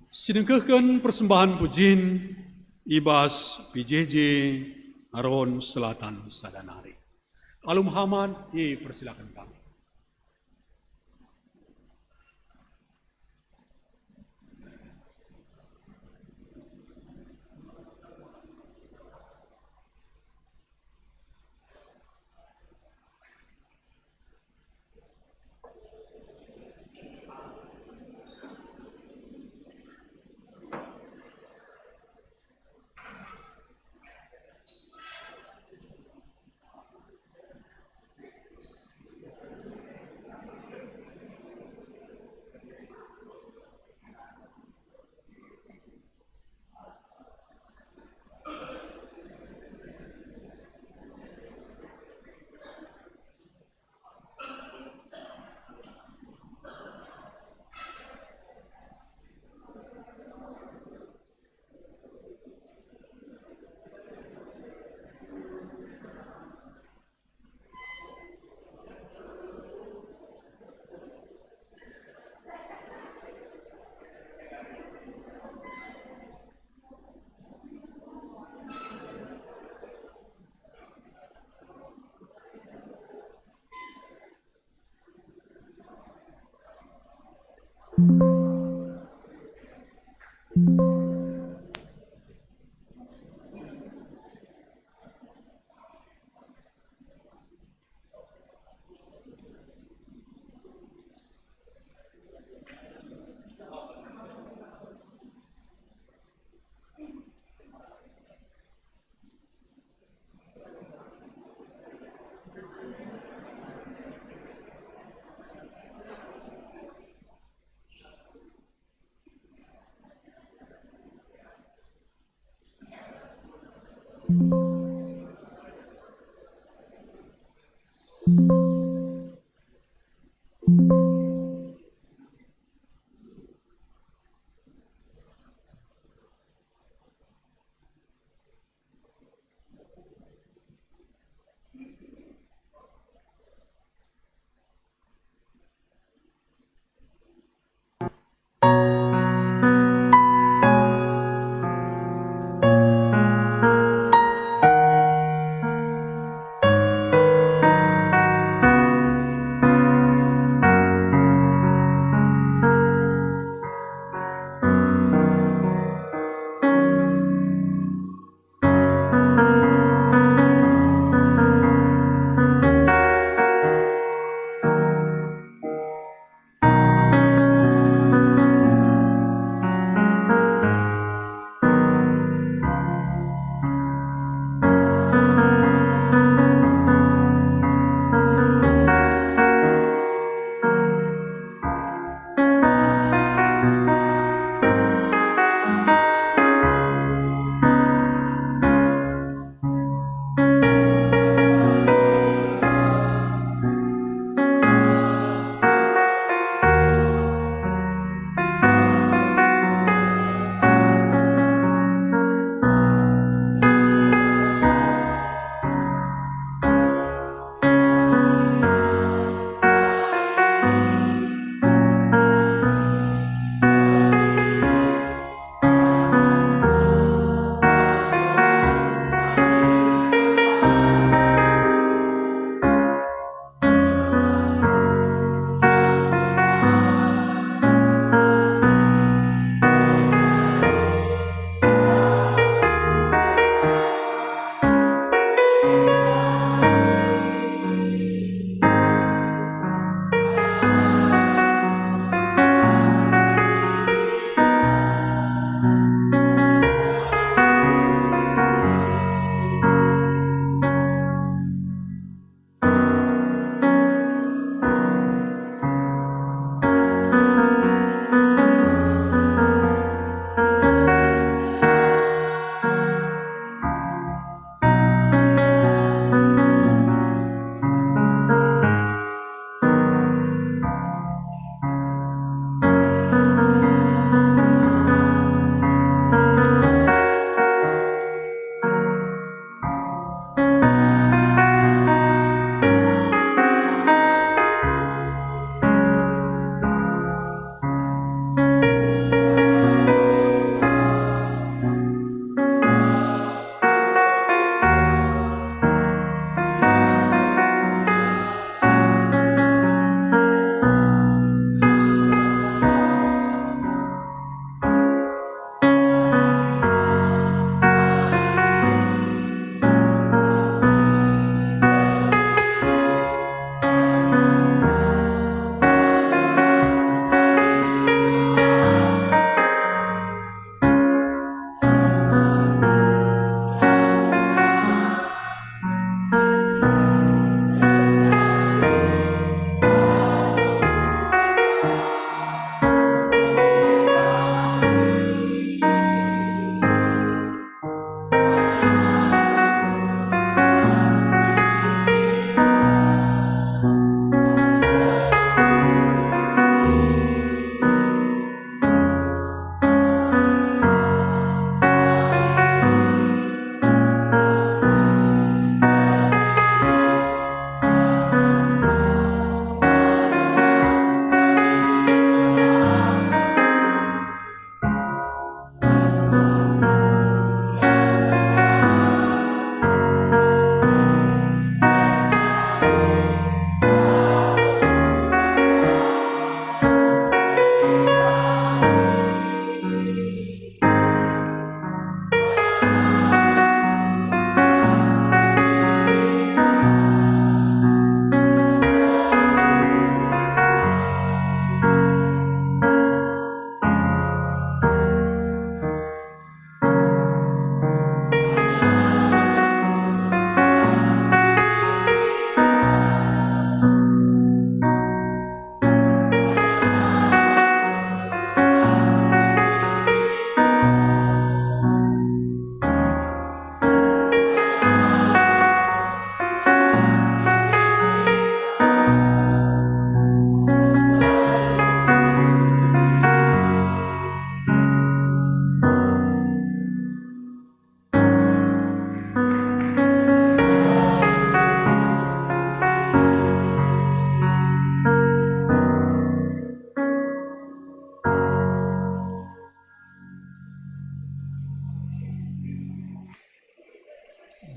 Sinengkehken persembahen pujin i bas P J J Aron Selatan sada nari. Alu mehamat, ipersilaken kami.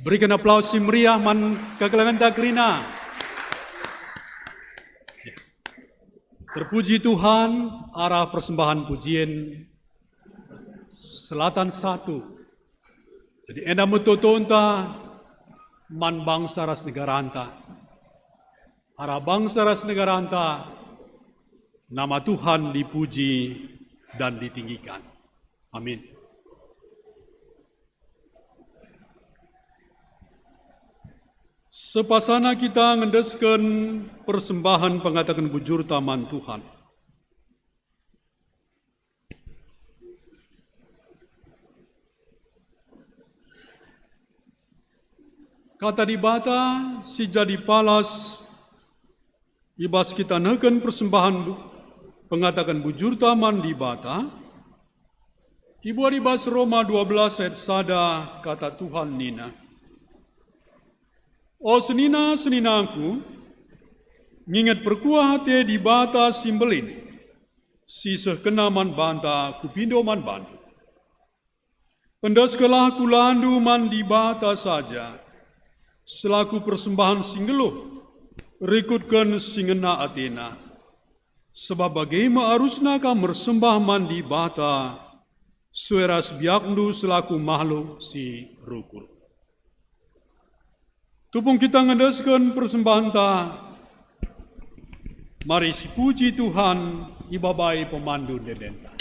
Beriken aplaus si meriah man kekelengenta kerina. Terpuji Tuhan, arah persembahen pujin selatan satu. Jadi enda me totonta man bangsa ras negaranta. Arah bangsa ras negaranta, nama Tuhan dipuji dan ditinggikan. Amin. Sepasana kita ngendesken persembahen pengataken bujurta man Tuhan. Kata Dibata si jadi palas i bas kita nehken persembahen bu-, pengataken bujurta man Dibata, ibuat i bas Roma dua belas ayat sada, kata Tuhan nina, "O senina-seninangku, nginget perkuah ate Dibata si mbelin, si sehkenna man banta kupindo man bandu. Endeskenlah kulandu man Dibata saja, selaku persembahen si nggeluh, rikutken si ngena atena. Sebab bage me arusna kam mersembah man Dibata, sue ras biakndu selaku mahluk si rukur." Tupung kita ngendesken persembahenta, mari sipuji Tuhan ibabai pemandu ende-endenta.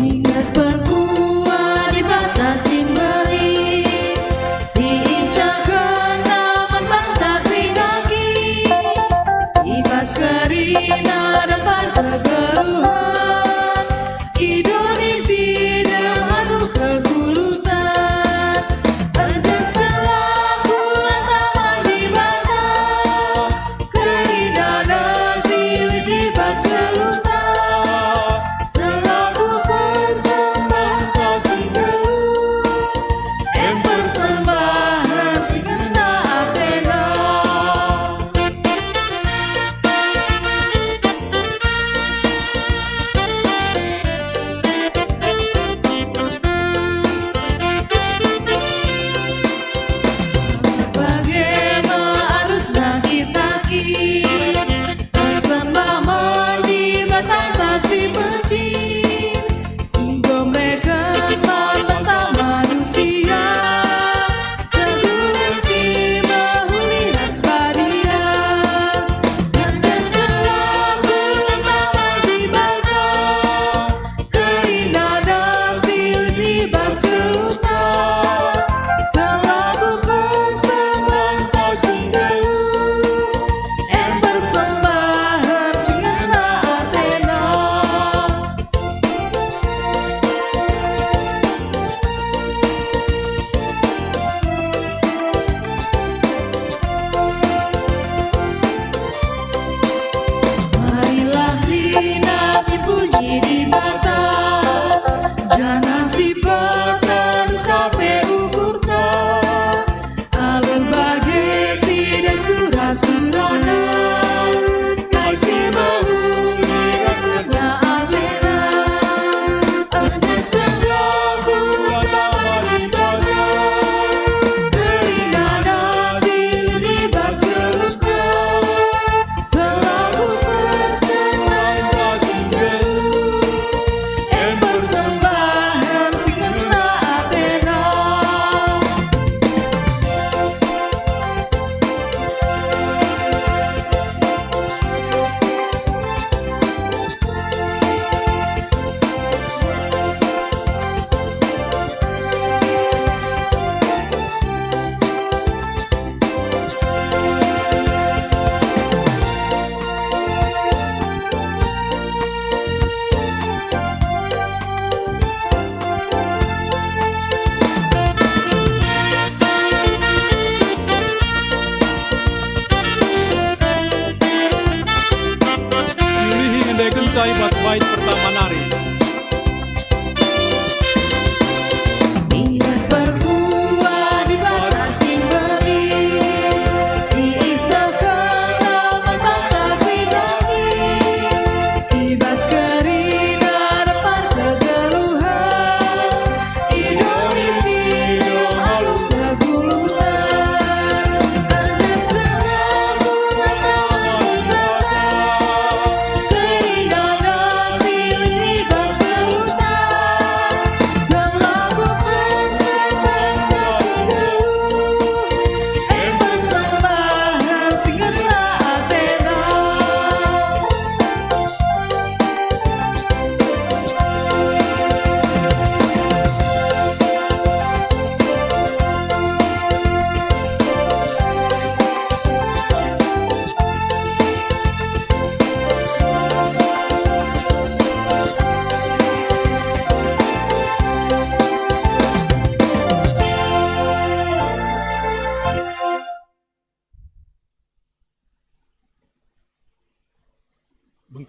Inget perkuah Dibata si mbelin, si isehkenNa man banta kerina kin, i bas kerina deban kegeluhen, i doni si dem alu kekuheten. Endeskenlah kulanta man Dibata, kerina si lit i bas geluhta, selaku persembahen si nggeluh, em persembahen si ngena atena. Bage me arusna kita kin, ersembah man Dibatanta si pecin, si enggo mereken man banta manusia, teguh si mehuli ras badia. Endeskenlah kulanta man Dibata, kerina si lit i bas geluhta, selaku persembahen si nggeluh, em persembahen si ngena atena. Marilah kerina sipuji Dibata, janah sipataru ka pe ukurta, alu bage si ndai sura-surana, kai si mehuli ras ngena atena. Endeskenlah kulanta man Dibata, kerina si lit i bas geluhta, selaku persembahen si nggeluh, em persembahen si ngena atena. Silihi ngendekenca i bas bait pertama nari. Inget perkuah Dibata si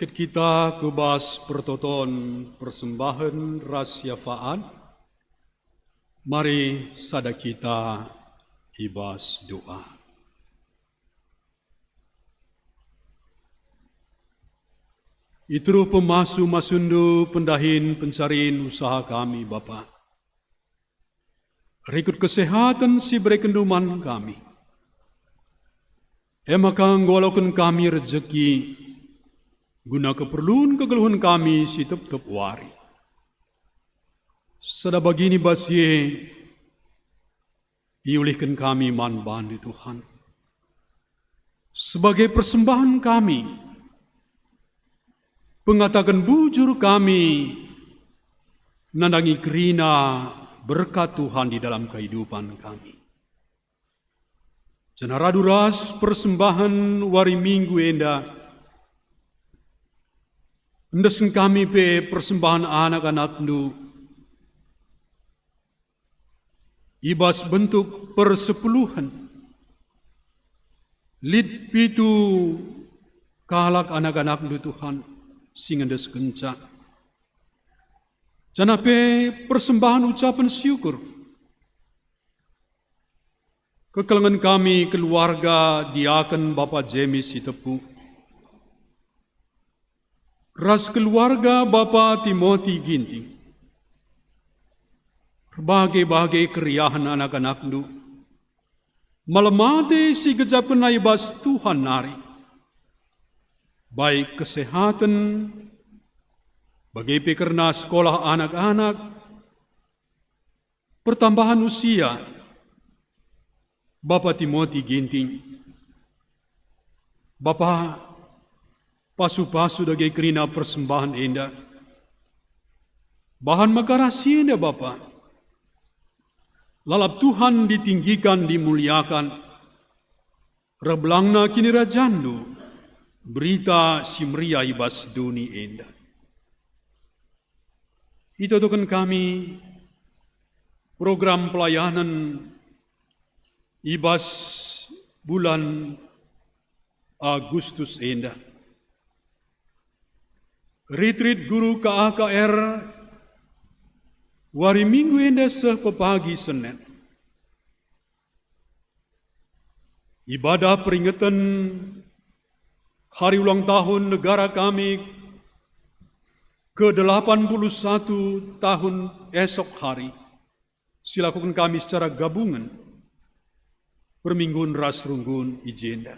Kita ku bas pertoton persembahen ras siafaan, mari sada kita i bas doa. I teruh pemasu-masundu pendahin pencarin usaha kami, Bapa. Rikut kesehaten si berekenNdu man kami. E maka enggo aloken kami rejeki guna keperlun kegeluhen kami si tep-tep wari. Sada bagini bas si e iulihken kami man bandu, Tuhan. Sebagai persembahen kami, pengataken bujur kami nandangi kerina berkat Tuhan di dalam kehidupan kami. Janah radu ras persembahen wari Minggu enda, endesken kami pe persembahen anak-anakNdu i bas bentuk persepuluhen. Lit pitu kalak anak-anakNdu, Tuhan, si ngendeskenca. Janah pe persembahen ucapen syukur. Kekelengen kami keluarga diaken Bapa Jemis Sitepu, ras keluarga Bapa Timoti Ginting. Erbage-bage keriahen anak-anakNdu. Malem ate si gejapkenna i bas Tuhan nari. Baik kesehaten, bage pe kerna sekolah anak-anak, pertambahan usia, Bapa Timoti Ginting. Bapa, pasu-pasu dage kerina persembahen enda. Bahan maka ras si enda, Bapa. Lalap Tuhan ditinggikan, dimuliakan. Reh belangna KinirajanNdu, Berita Si Meriah i bas doni enda. Itotoken kami program pelayanen i bas bulan Agustus enda. Retreat guru K A K R wari Minggu enda seh pepagi Senen. Ibadah peringeten hari ulang tahun negara kami ke delapan puluh satu tahun esok hari, silakuken kami secara gabungen, perminggun ras runggun i jenda.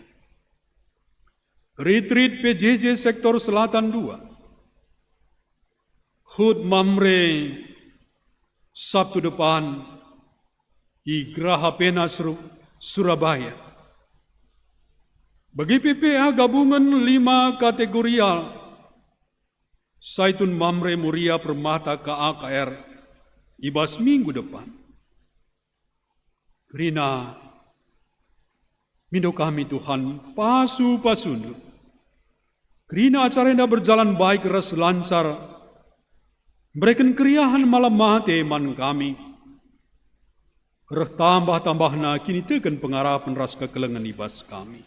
Retreat P J J Sektor Selatan dua, HUT Mamre, Sabtu depan, i Graha Pena Seru-, Surabaya. Bagi P P A gabungen lima kategorial, Saitun Mamre Muria Permata K A K R, i bas minggu depan. Kerina mindo kami, Tuhan, pasu-pasuNdu. Kerina acara enda berjalan baik ras lancar, mereken keriahen malem ate man kami, reh tambah-tambahna kiniteken pengarapen ras kekelengen i bas kami.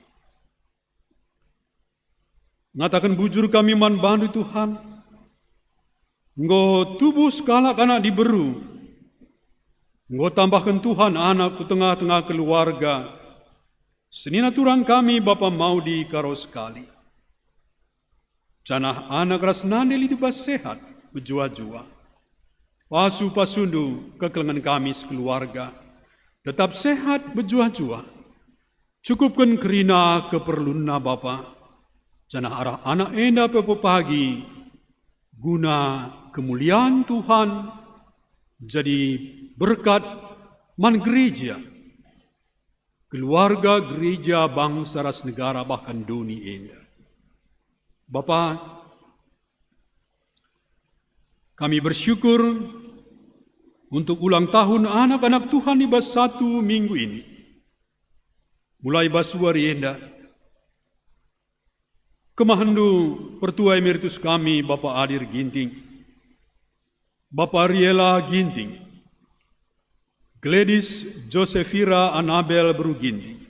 Ngataken bujur kami man baNdu, Tuhan. Enggo tubuh sekalak anak diberu. Enggo tambahken Tuhan anak ku tengah-tengah keluarga. Senina turang kami, Bapa Maudi, Karo Sekali. Janah anak ras nande lit i bas sehat, mejuah-juah. Pasu-pasuNdu kekelengen kami sekeluarga. Tetap sehat, mejuah-juah. Cukupken kerina keperlunna, Bapa, janah arah anak enda pe pepagi guna kemulian Tuhan, jadi berkat man gereja, keluarga, gereja, bangsa ras negara, bahkan doni enda. Bapa, kami bersyukur untuk ulang tahun anak-anak Tuhan i bas satu minggu ini. Mulai bas wari enda, kemahenNdu Pertua Emeritus kami, Bapa Adir Ginting, Bapa Riela Ginting, Gladys Josefira Anabel Beru Ginting,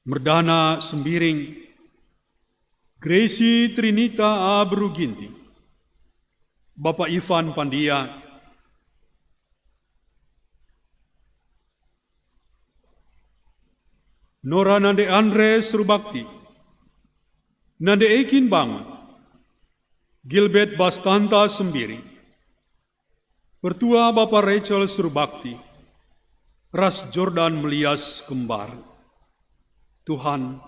Merdana Sembiring, Gresi Trinita aberu Ginting, Bapa Ivan Pandia, Nora nande Andre Surbakti, nande Ekin Bangun, Gilbert Bastanta Sembiri, Pertua Bapa Rachel Surbakti, ras Jordan Melias kembar. Tuhan,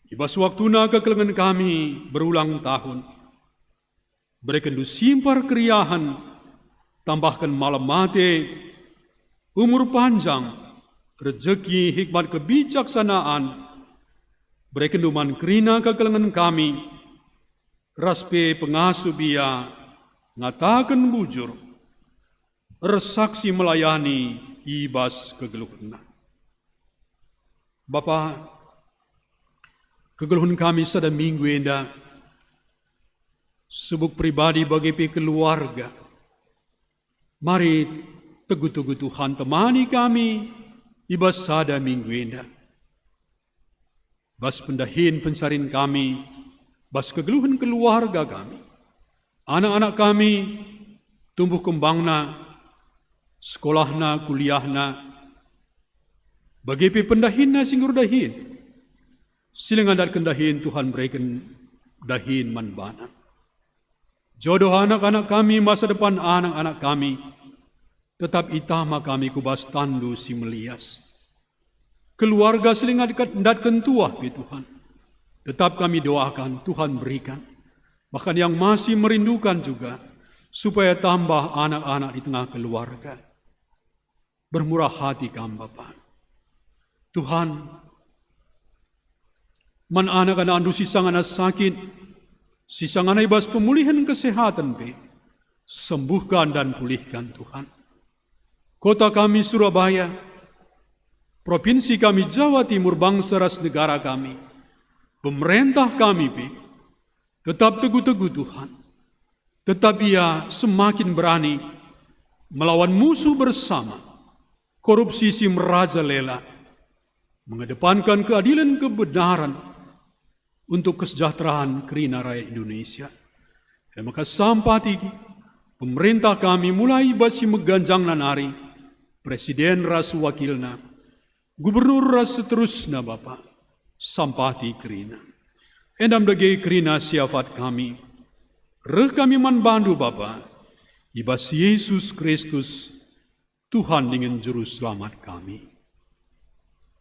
i bas waktuna kekelengen kami berulang tahun, berekenNdu simpar keriahen, tambahken malem mate, umur panjang, rejeki, hikmat, kebijaksanaan, berekenNdu man kerina kekelengen kami, ras pe pengasup ia ngataken bujur, ersaksi melayani i bas kegeluhenna. Bapa, kegeluhen kami sada minggu enda, subuk pribadi bage pe keluarga, mari tegu-tegu Tuhan temani kami i bas sada minggu enda. Bas pendahin pensarin kami, bas kegeluhen keluarga kami, anak-anak kami, tumbuh kembangna, sekolahna, kuliahna, bage pe pendahinna si enggo erdahin. Si langa ndatken dahin, Tuhan bereken dahin man bana. Jodoh anak-anak kami, masa depan anak-anak kami, tetap itama kami ku bas tanNdu si melias. Keluarga si langa ndatken tuah pe, Tuhan, tetap kami doakan, Tuhan berikan. Bahkan yang masih merindukan juga, supaya tambah anak-anak di tengah keluarga. Bermurah hati Kam, Bapa. Tuhan, man anak-anakNdu si sangana sakit, si sangana i bas pemulihen kesehatan pe, sembuhkan dan pulihkan, Tuhan. Kota kami Surabaya, provinsi kami Jawa Timur, bangsa ras negara kami, pemerintah kami pe, tetap tegu-tegu, Tuhan. Tetap ia semakin berani melawan musuh bersama, korupsi si merajalela, mengedepankan keadilan kebenaran untuk kesejahteraan kerina rakyat Indonesia. E maka sampati pemerintah kami, mulai bas si meganjangna nari, presiden ras wakilna, gubernur ras seterusna, Bapa, sampati kerina. Enda me dage kerina siafat kami. Reh kami man bandu, Bapa, i bas Yesus Kristus, Tuhan dingen Juru Selamat kami.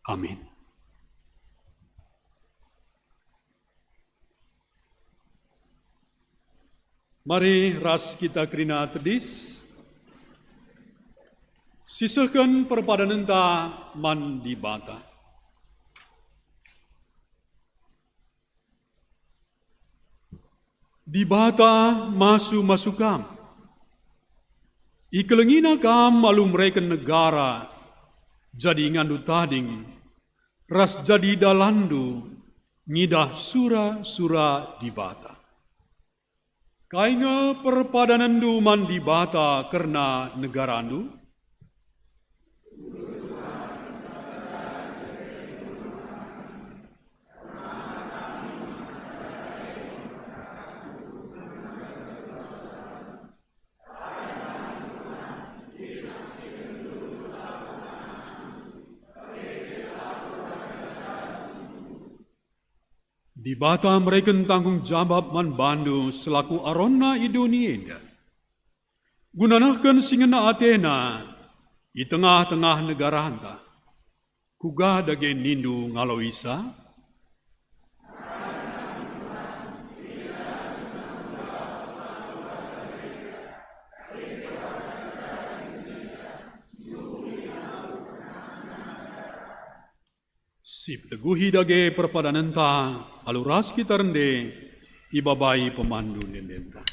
Amin. Mari ras kita kerina tedis, sisehken perpadanenta man Dibata. Dibata masu-masu kam. IkelengiNa kam alu mereken negara jadi inganndu tading, ras jadi dalanndu ngidah sura-sura Dibata. Kai nge perpadanenndu man Dibata kerna negarandu? Dibata mereken tanggung jabap man bandu selaku AronNa i doni enda, guna nehken si ngena ateNa i tengah-tengah negaranta. Kuga dage nindu ngaloisa? Sipeteguhi dage perpadanenta alu ras kita rende ibabai pemandu ende-endenta.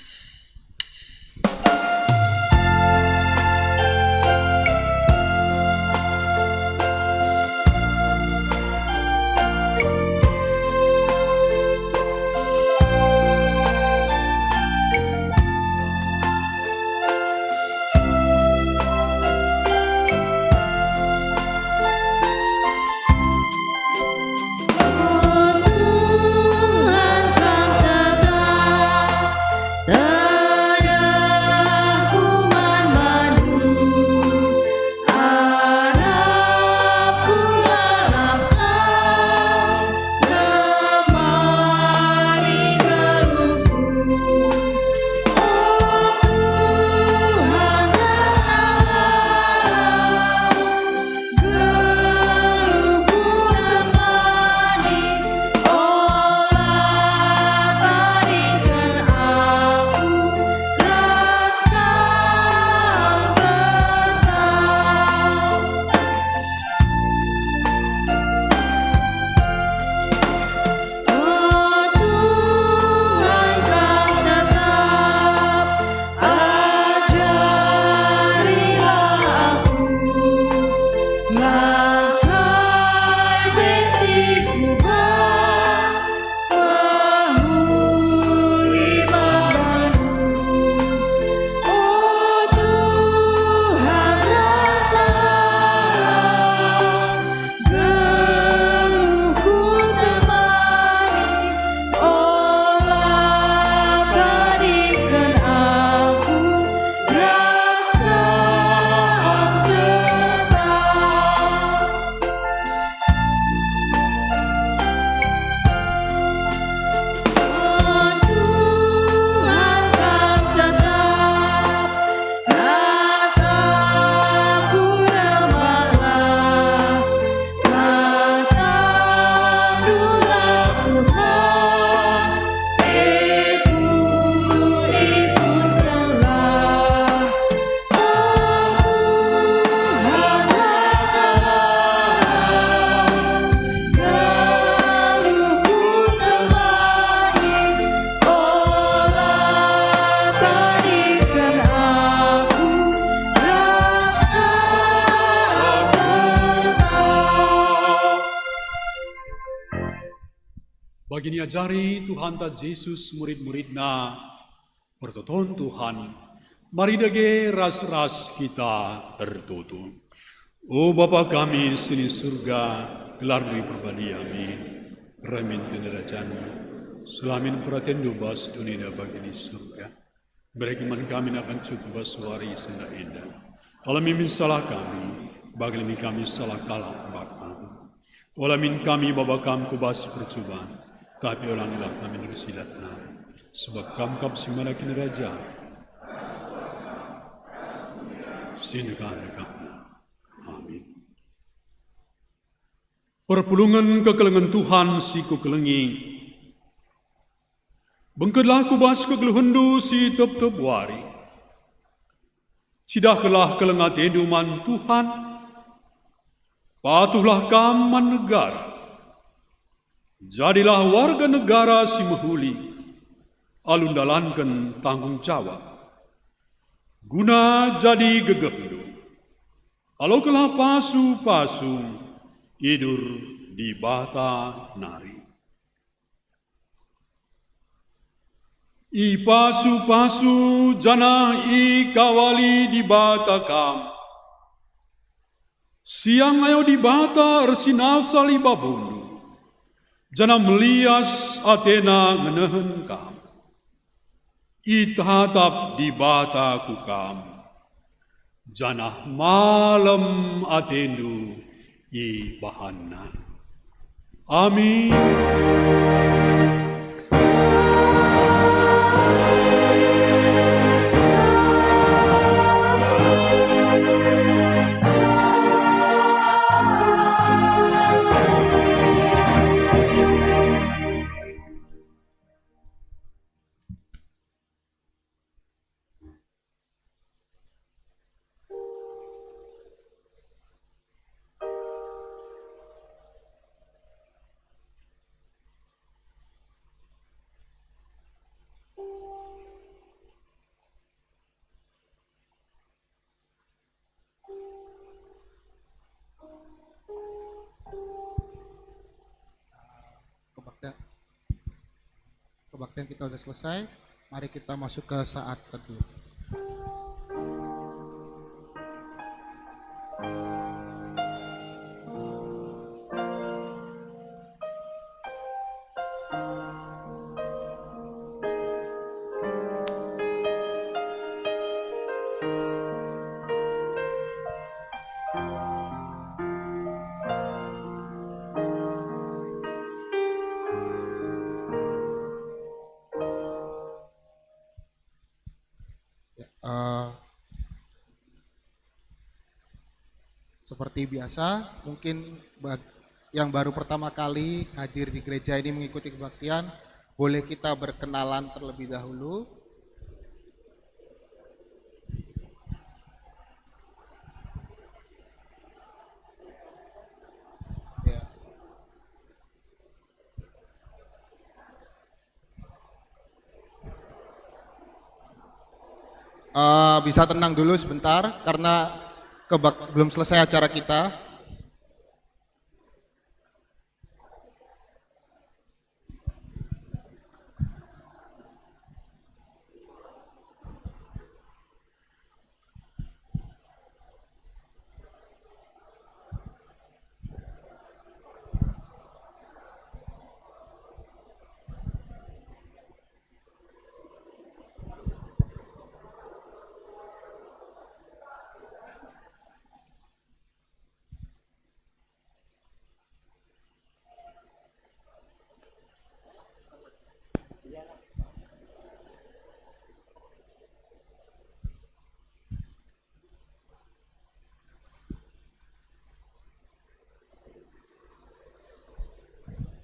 Bagi niajari Tuhanta Jesus murid-muridNa, pertoton Tuhan, mari dage ras-ras kita ertoto. O Bapa kami si i Surga, gelarNdu iperbadia, amin. Reh min kerajinNdu, seh la min peratenNdu bas doni enda bagi i Surga. Bere man kami nakan cukup bas wari si enda-enda. Ola min salah kami, bagi la min kami salah kalak man kami. Ola min kami baba Kam ku bas percuban, tapi olangilah kami ras si jahat. Sebab Kam kap si man kinirajan, si ndekah-ndekahna. Amin. Perpulungen kekelengen Tuhan si kukelengi, bengketlah ku bas kegeluhenNdu si tep-tep wari. Cidahkenlah keleng ateNdu man Tuhan, patuhlah kam man negara. Jadilah warga negara si mehuli, alu ndalanken tanggung jawab, guna jadi gegehndu. Alokenlah pasu-pasu, idur Dibata nari. Ipasu-pasu janah ikawali Dibata kam. Siang ayo Dibata ersinalsal i babundu, janah melias ateNa ngenehen kam. Itatap Dibata ku kam, janah malem atendu ibahanNa. Amin. Kebaktian, kebaktian kita sudah selesai. Mari kita masuk ke saat teduh. Ya, eh, seperti biasa, mungkin bag-, yang baru pertama kali hadir di gereja ini mengikuti kebaktian, boleh kita berkenalan terlebih dahulu. Ya. Eh, bisa tenang dulu sebentar, karena kebak-, belum selesai acara kita.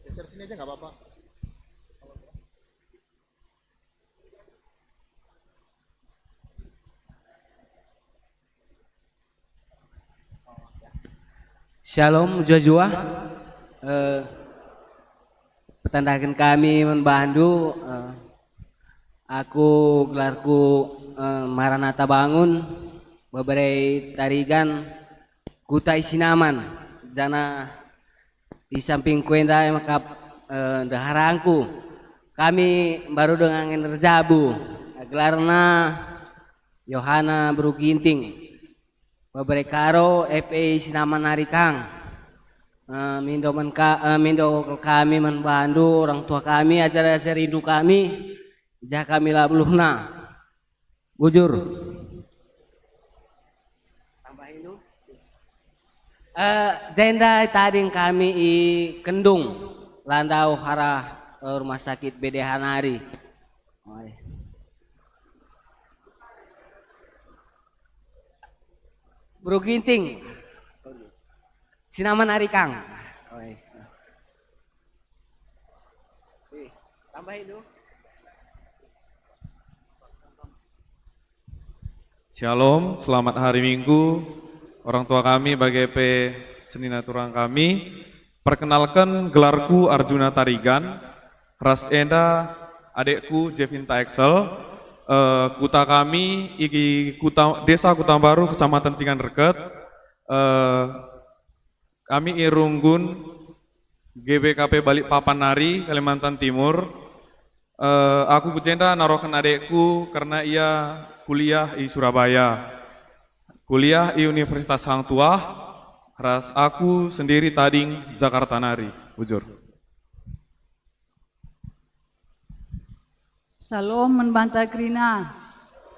Geser sini aja, nggak apa-apa. Shalom, juah-juah. Eh, petandaken kami man bandu, eh, aku gelarku, eh, Maranatha Bangun, bebere Tarigan, kuta i Sinaman, janah i sampingku enda maka Eh, ndeharangku, kami mbaru denga nge erjabu, gelarna Yohana Beru Ginting. Bebere Karo, F P I Sinaman nari kang. Eh, mindo man ka, eh, mindo kal kami man bandu, orang tua kami, ajar-ajar rindu kami, jah kami la beluhna. Bujur. Tambahin dulu. Eh, jenda tading kami i Kendung, landau arah, eh, rumah sakit B D H nari. Oi. Bro Ginting. Sinaman ari kang. Oi. Eh, tambahin dulu. Shalom, selamat hari Minggu. Orang tua kami bage pe senina turang kami. Perkenalken, gelarku Arjuna Tarigan. Ras enda adekku Jevinta Excel. Eh, kuta kami i kuta, Desa Kutambaru, Kecamatan Tigan Reket. Eh, kami i runggun G B K P Balikpapan nari, Kalimantan Timur. Eh, aku ku jenda naroken adekku kerna ia kuliah i Surabaya. Kuliah i Universitas Hang Tuah, ras aku sendiri tading Jakarta nari. Bujur. Shalom man banta kerina.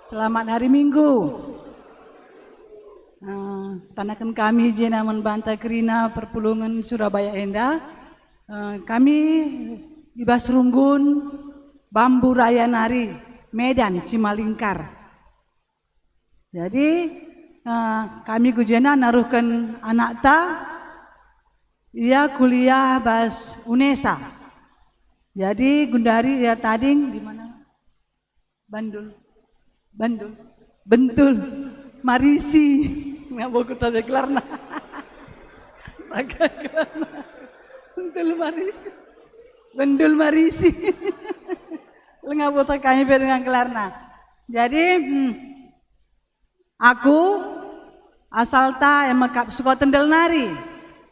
Selamat hari Minggu. Eh, tanaken kami jena man banta kerina perpulungen Surabaya enda. Eh, kami i bas runggun Bambu Raya nari, Medan, Simalingkar. Jadi, eh, kami ku jenda naruhken anakta, ia kuliah bas UNESA. Jadi, gundari ia tading di mana? Bandul. Bandul. Bentul. Marisi. Ngabo ku tabe gelarna. Taga gelarna. Bentul Marisi. Bendul Marisi. Lengabo ta kami pe dengan gelarna. Jadi, hmm, aku asalta e mekap Sukatendel nari.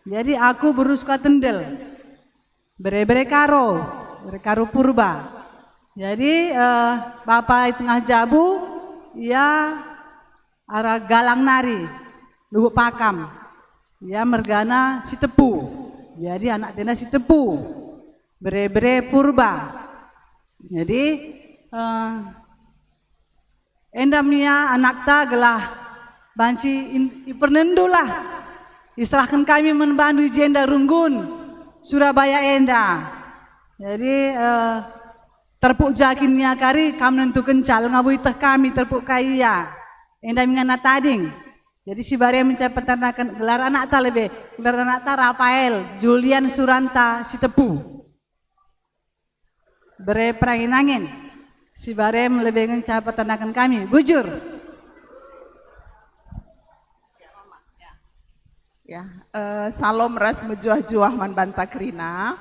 Jadi aku beru Sukatendel. Bere-bere Karo, bere Karo Purba. Jadi, eh, bapa i tengah jabu, ia arah Galang nari, Lubuk Pakam. Ia mergana Sitepu. Jadi anak tenda Sitepu. Bere-bere Purba. Jadi, eh, enda me ia anakta gelah banci in-, ipernendulah. Iserahken kami man bandu i jenda runggun Surabaya enda. Jadi, eh, terpuk ja kin ia kari, kam nentukenca, labo ieteh kami terpuk kai ia. Enda me ngana tading. Jadi si bare menca peternaken gelar anakta lebe, gelar anakta Rafael, Julian Suranta Sitepu. Bere Perangin-angin. Si bare lebe ngenca peternaken kami. Bujur. Ya, eh, salam ras mejuah-juah man banta kerina.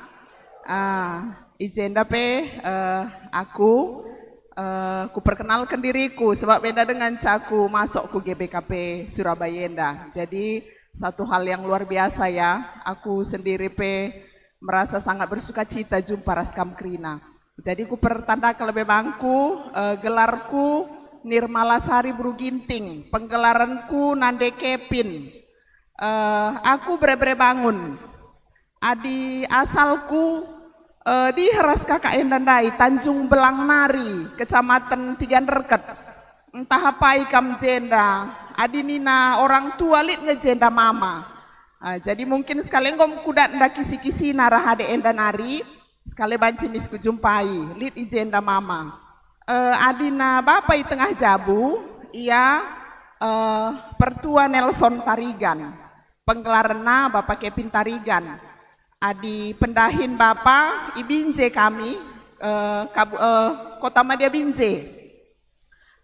Ah, i jenda pe, eh, aku, eh, kuperkenalken diriku sebab enda dengan caku masuk ku G B K P Surabaya enda. Jadi satu hal yang luar biasa ya, aku sendiri pe merasa sangat bersukacita jumpa ras kam kerina. Jadi kupertandaken lebe bangku, eh, gelarku Nirmala Sari Beru Ginting, penggelaranku Nande Kepin. Eh, aku bere-bere Bangun. Adi asalku, eh, diher ras kakak enda ndai, Tanjung Belang nari, Kecamatan Tigan Reket. Ntah apai kam jenda, adi nina orang tua lit nge jenda mama. Ah, jadi mungkin sekali enggo kudat nda kisi-kisina arah adek enda nari, sekali banci mis kujumpai, lit i jenda mama. Eh, adina bapa i tengah jabu, ia, eh, Pertua Nelson Tarigan. Penggelarenna Bapa Kepin Tarigan. Adi pendahin bapa i Binje kami, eh, kabu-, eh, Kota Madya Binje.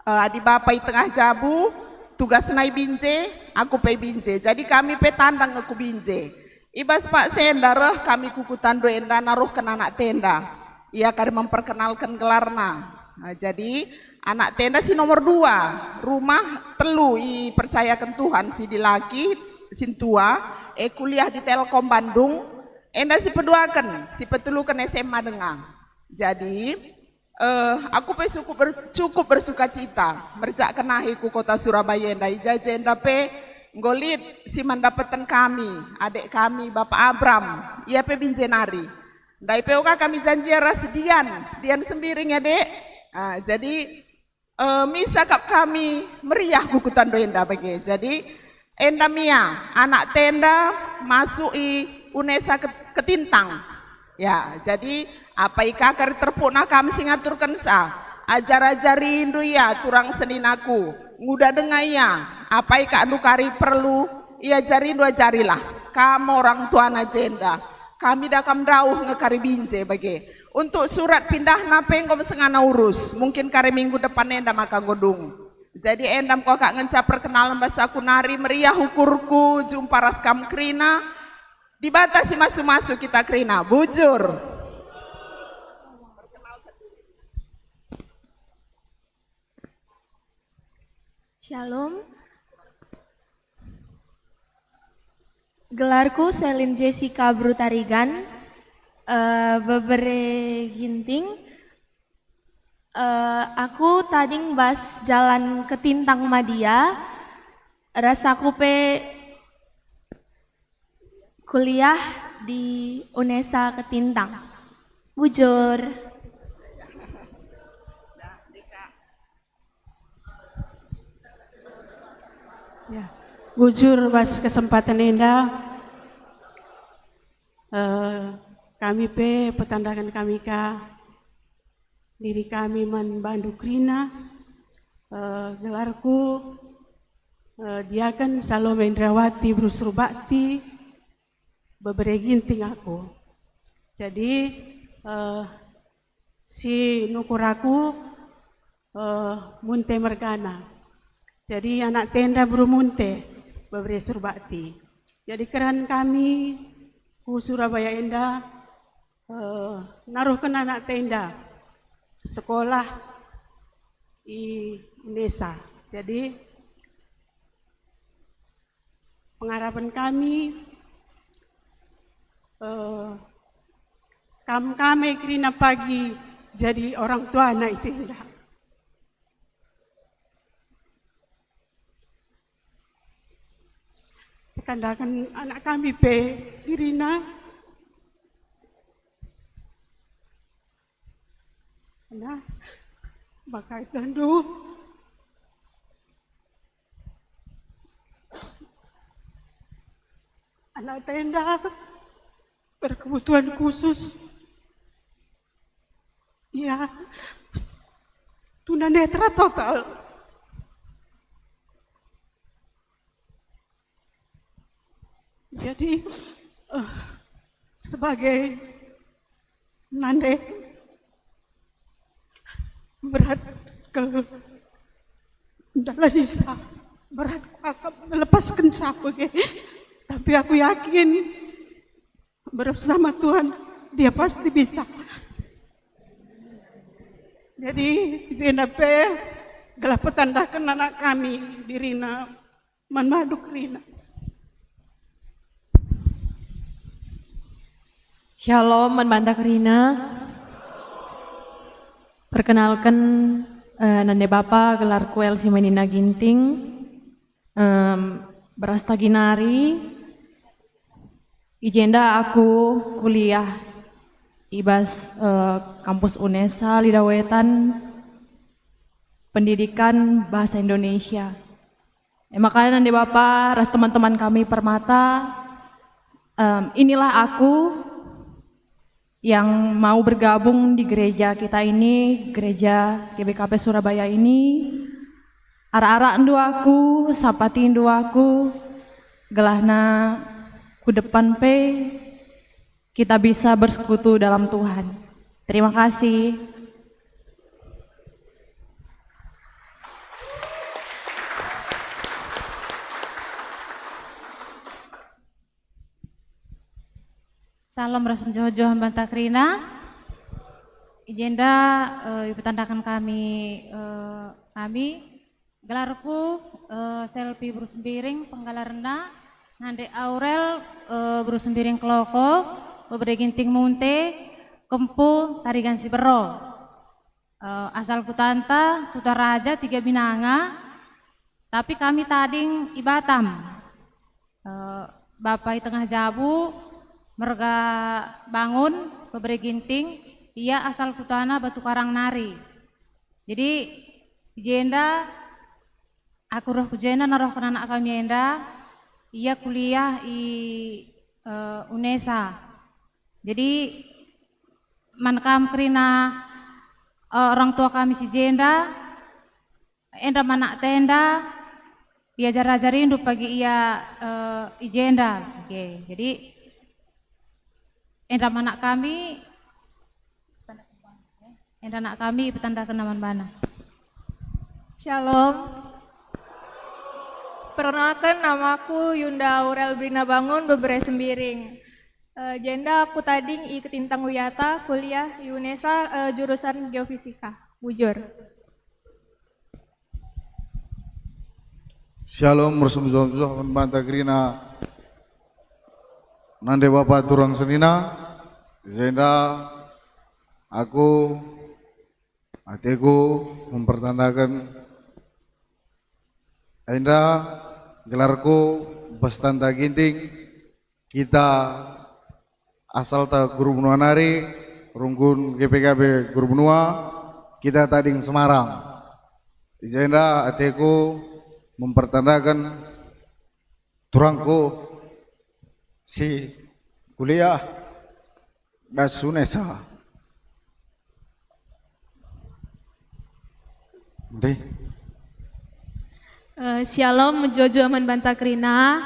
Eh, adi bapa i tengah jabu, tugasna i Binje, aku pe i Binje. Jadi kami pe tandang nge ku Binje. I bas paksa enda reh kami ku kuta enda naruhken anak tenda. Ia kari memperkenalken gelarna. Nah, jadi anak tenda si nomor dua, rumah telu ipercayaken Tuhan, si dilaki, sintua, e kuliah di Telkom Bandung, Enda si peduaken, si peteluken S M A denga. Jadi, eh, aku pe cukup ber-, cukup bersuka cita merjakken ahi ku kota Surabaya enda. I ja-i jenda pe enggo lit si man dapeten kami, adek kami, Bapak Abram, ia pe binje nari. Ndai pe uga kami janjia ras Dian, Dian Sembiring, adek. Ah, jadi, eh, misa kap kami meriah ku kutanndu enda bage. Jadi, enda mia, anak tenda masuk i UNESA Ket-, Ketintang. Ya, jadi, apai ka kari terpukna kam si ngaturkenca? Ajar-ajarindu ia turang seninaku, nguda denga ia, apai ka ndu kari perlu iajarindu, ajarilah. Kam orang tuana jenda. Kami da kam ndauh nge kari binje bage. Untuk surat pindahna pe enggo mesengana urus, mungkin kari minggu depan enda maka enggo dung. Jadi enda me kuakap ngenca perkenalan bas aku nari, meriah ukurku jumpa ras kam kerina. Dibata si masu-masu kita kerina, bujur. Shalom. Gelarku Selin Jessica Brutarigan, eh, bebere Ginting. Eh, aku tading bas jalan Ketintang Madia, ras aku pe kuliah di UNESA Ketintang. Bujur. Ya, bujur bas kesempatan enda, eh, kami pe petandaken kami ka diri kami man bandu kerina, eh, gelarku, eh, Diaken Salome Indrawati Brusurbakti, bebere Ginting aku. Jadi, eh, si nukur aku, eh, Munte mergana. Jadi anak tenda Bru Munte, bebere Surbakti. Jadi keren kami ku Surabaya enda, eh, naruhken anak tenda sekolah i UNESA. Jadi pengarapen kami, eh, kam kami kerina pagi jadi orang tuana i jenda. Petandaken anak kami pe dirina. Nah, maka itandu anak tenda berkebutuhan khusus. Ya, tunanetra total. Jadi, eh, sebagai nande berat ke dalam desa, berat kuakap melepasken sapu ke. Tapi aku yakin bersama Tuhan, dia pasti bisa. Jadi, jenda pe gelah petandaken anak kami dirina man bandu kerina. Shalom man banta kerina. Perkenalken, eh, nande bapa, gelarku Elsie Menina Ginting. Em, beras tagi nari, i jenda aku kuliah i bas, eh, kampus UNESA Lidawetan, pendidikan bahasa Indonesia. E maka nande bapa ras teman-teman kami Permata, em, inilah aku yang mau bergabung di gereja kita ini, gereja G B K P Surabaya ini. Arak-arakndu aku, sapatindu aku, gelahna ku depan pe kita bisa bersekutu dalam Tuhan. Terima kasih. Salam ras mejuah-juah banta kerina. I jenda, eh, ipetandaken kami, eh, kami. Gelarku, eh, Selvi Bru Sembiring, penggelarna, nande Aurel, eh, Bru Sembiring Keloko, Bebere Ginting Munte, Kempu, Tarigan Sibero. Eh, asal kutanta, Kutaraja, Tiga Binanga, tapi kami tading i Batam. Eh, bapa i Tengah Jabu, merga Bangun, Bebere Ginting, ia asal kutana Batu Karang nari. Jadi, i jenda, aku reh ku jenda, nerohken anak kami enda, ia kuliah i, eh, UNESA. Jadi, man kam kerina, eh, orang tua kami si jenda, enda man anak enda, iajar-ajarindu pagi ia, eh, i jenda. Oke, jadi enda man anak kami, enda anak kami ipetandaken man bana. Shalom. Perkenalkan, namaku Yunda Aurel Brina Bangun, Bebere Sembiring. Eh, jenda aku tading i Ketintang Wiata, kuliah i UNESA, eh, jurusan Geofisika. Bujur. Shalom, mersembah-sembah man banta kerina nande bapa turang senina. Jenda aku, ateku mempertandaken enda gelarku Bestanta Ginting. Kita asalta Guru Benua nari, runggun G P K P Guru Benua, kita tading Semarang. I jenda ateku mempertandaken turangku si kuliah bas UNESA. Ndeh. Eh, Shalom, mejuah-juah man banta kerina.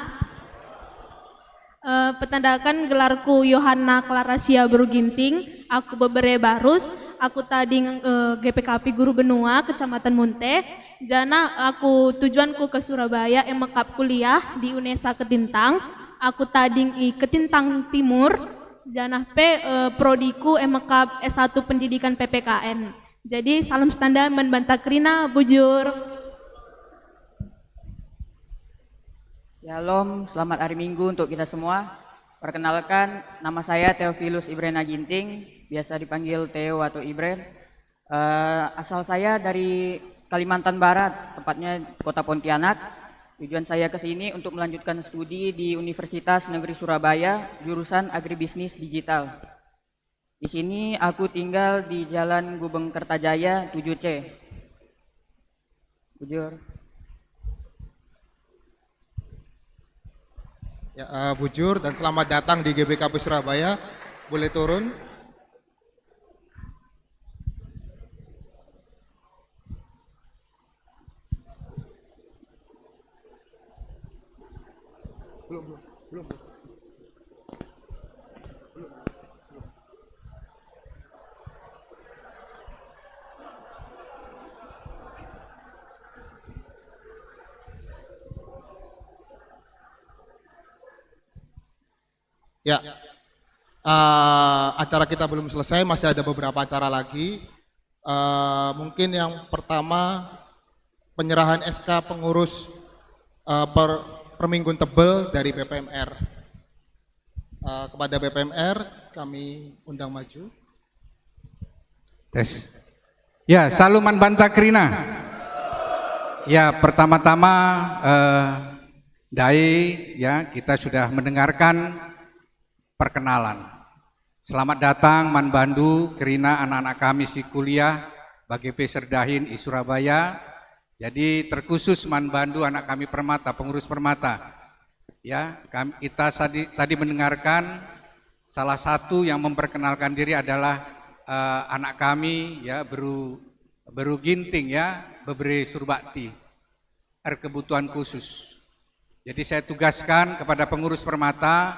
Eh, petandaken, gelarku Yohana Klarasia Beru Ginting, aku bebere Barus, aku tading, eh, G P K P Guru Benua, Kecamatan Munte, janah aku tujuanku ke Surabaya, e mekap kuliah di UNESA Ketintang, aku tading i Ketintang Timur, janah pe, eh, prodiku e mekap S satu Pendidikan P P K N. Jadi, salam setanda man banta kerina, bujur. Shalom, selamat hari Minggu untuk kita semua. Perkenalkan, nama saya Theophilus Ibrena Ginting, biasa dipanggil Theo atau Ibren. Eh, asal saya dari Kalimantan Barat, tepatnya kota Pontianak. Tujuan saya ke sini untuk melanjutkan studi di Universitas Negeri Surabaya, jurusan Agribisnis Digital. Di sini aku tinggal di Jalan Gubeng Kertajaya tujuh C. Bujur. Ya, eh, bujur dan selamat datang di G B K P Surabaya. Boleh turun. Ya, eh, acara kita belum selesai, masih ada beberapa acara lagi. Eh, mungkin yang pertama, penyerahan S K pengurus, eh, per, Perminggun Tebel dari B P M R. Eh, kepada B P M R, kami undang maju. Tes. Ya, salam man banta kerina. Ya, pertama-tama, eh, ndai, ya, kita sudah mendengarkan perkenalan. Selamat datang man bandu kerina anak-anak kami si kuliah bage pe si erdahin i Surabaya. Jadi terkhusus man bandu anak kami Permata, pengurus Permata. Ya, kami, kita sadi, tadi mendengarkan salah satu yang memperkenalkan diri adalah, eh, anak kami, ya, Beru, Beru Ginting, ya, Bebere Surbakti, erkebutuhan khusus. Jadi saya tugaskan kepada pengurus Permata,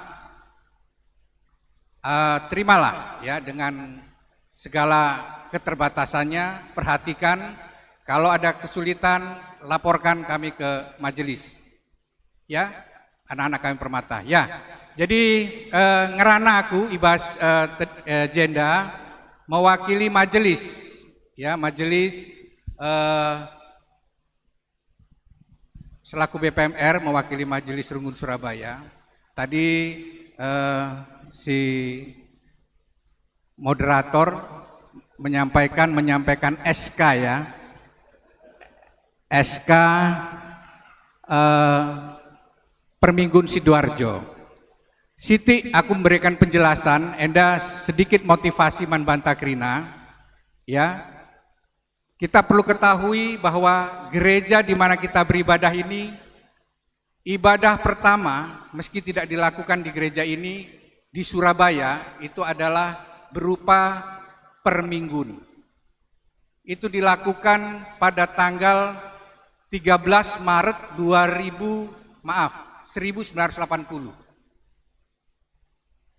eh, terimalah, ya, dengan segala keterbatasannya, perhatikan, kalau ada kesulitan, laporkan kami ke majelis. Ya, anak-anak kami Permata. Ya, jadi, eh, ngerana aku i bas, eh, te-, eh, jenda mewakili majelis. Ya, majelis, eh, selaku B P M R mewakili Majelis Runggun Surabaya. Tadi, eh, si moderator menyampaikan menyampaikan S K, ya. S K, eh, Perminggun Sidoarjo. Siti aku memberikan penjelasan, enda sedikit motivasi man banta kerina, ya. Kita perlu ketahui bahwa gereja di mana kita beribadah ini, ibadah pertama, meski tidak dilakukan di gereja ini, di Surabaya, itu adalah berupa perminggun. Itu dilakukan pada tanggal tiga belas Maret dua ribu, maaf, seribu sembilan ratus delapan puluh.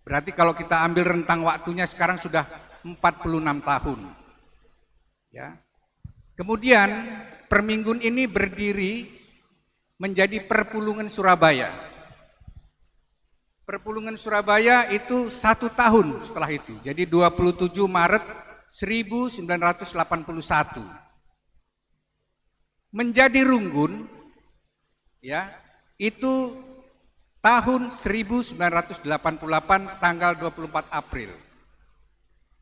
Berarti kalau kita ambil rentang waktunya sekarang sudah empat puluh enam tahun. Ya. Kemudian perminggun ini berdiri menjadi Perpulungen Surabaya. Perpulungen Surabaya itu satu tahun setelah itu, jadi dua puluh tujuh Maret seribu sembilan ratus delapan puluh satu. Menjadi Runggun, ya, itu tahun seribu sembilan ratus delapan puluh delapan, tanggal dua puluh empat April.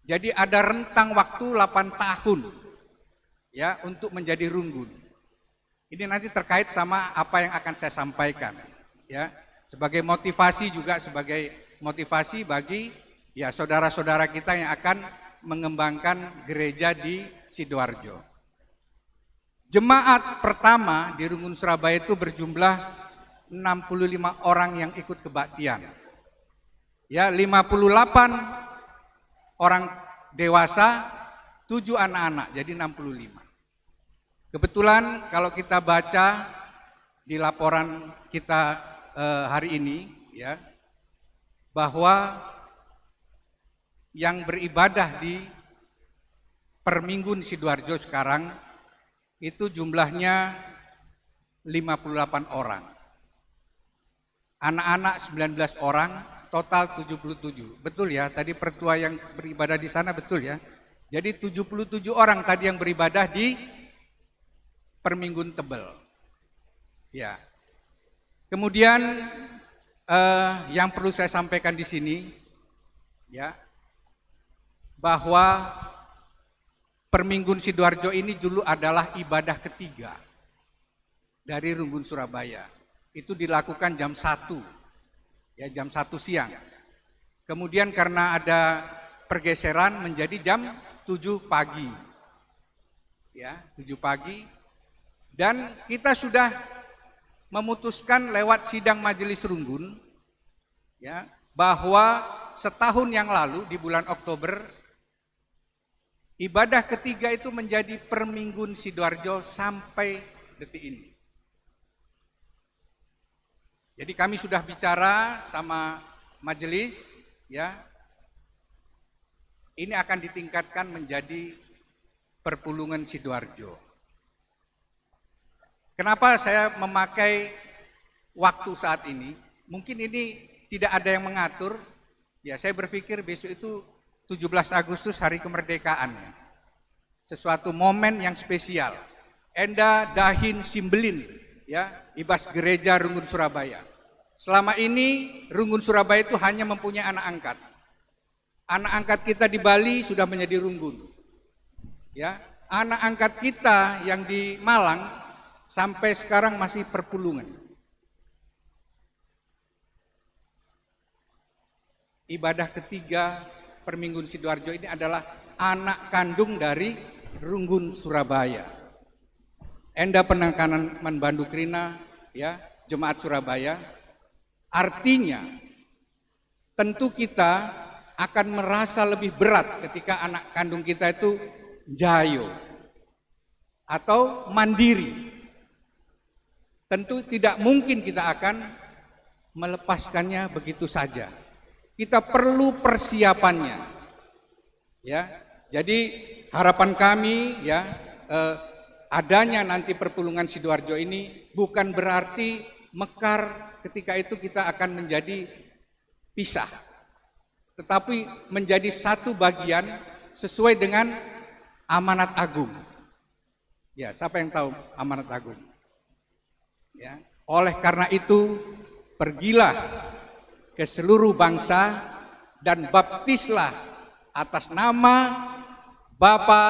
Jadi ada rentang waktu delapan tahun, ya, untuk menjadi Runggun. Ini nanti terkait sama apa yang akan saya sampaikan, ya, sebagai motivasi juga, sebagai motivasi bagi, ya, saudara-saudara kita yang akan mengembangkan gereja di Sidoarjo. Jemaat pertama di Runggun Surabaya itu berjumlah enam puluh lima orang yang ikut kebaktian. Ya, lima puluh delapan orang dewasa, tujuh anak-anak, jadi enam puluh lima. Kebetulan kalau kita baca di laporan kita, eh, hari ini, ya, bahwa yang beribadah di Perminggun Sidoarjo sekarang itu jumlahnya lima puluh delapan orang. Anak-anak sembilan belas orang, total tujuh puluh tujuh. Betul, ya, tadi pertua yang beribadah di sana, betul, ya. Jadi tujuh puluh tujuh orang tadi yang beribadah di Perminggun Tebel. Ya. Kemudian, eh, yang perlu saya sampaikan di sini, ya, bahwa Perminggun Sidoarjo ini dulu adalah ibadah ketiga dari Runggun Surabaya. Itu dilakukan jam satu, ya, jam satu siang. Kemudian karena ada pergeseran menjadi jam tujuh pagi. Ya, tujuh pagi. Dan kita sudah memutuskan lewat sidang Majelis Runggun, ya, bahwa setahun yang lalu di bulan Oktober, ibadah ketiga itu menjadi Perminggun Sidoarjo sampai detik ini. Jadi kami sudah bicara sama majelis, ya. Ini akan ditingkatkan menjadi Perpulungen Sidoarjo. Kenapa saya memakai waktu saat ini? Mungkin ini tidak ada yang mengatur. Ya, saya berpikir besok itu tujuh belas Agustus, hari kemerdekaan, ya. Sesuatu momen yang spesial. Enda dahin si mbelin, ya, i bas gereja Runggun Surabaya. Selama ini Runggun Surabaya itu hanya mempunyai anak angkat. Anak angkat kita di Bali sudah menjadi Runggun. Ya, anak angkat kita yang di Malang sampai sekarang masih Perpulungen. Ibadah ketiga Perminggun Sidoarjo ini adalah anak kandung dari Runggun Surabaya. Enda penekanan man bandu kerina, ya, jemaat Surabaya. Artinya, tentu kita akan merasa lebih berat ketika anak kandung kita itu jayo atau mandiri. Tentu tidak mungkin kita akan melepaskannya begitu saja. Kita perlu persiapannya. Ya. Jadi harapan kami, ya, eh, adanya nanti Perpulungen Sidoarjo ini bukan berarti mekar ketika itu kita akan menjadi pisah, tetapi menjadi satu bagian sesuai dengan amanat agung. Ya, siapa yang tahu amanat agung? Ya. Oleh karena itu, pergilah ke seluruh bangsa dan baptislah atas nama Bapa,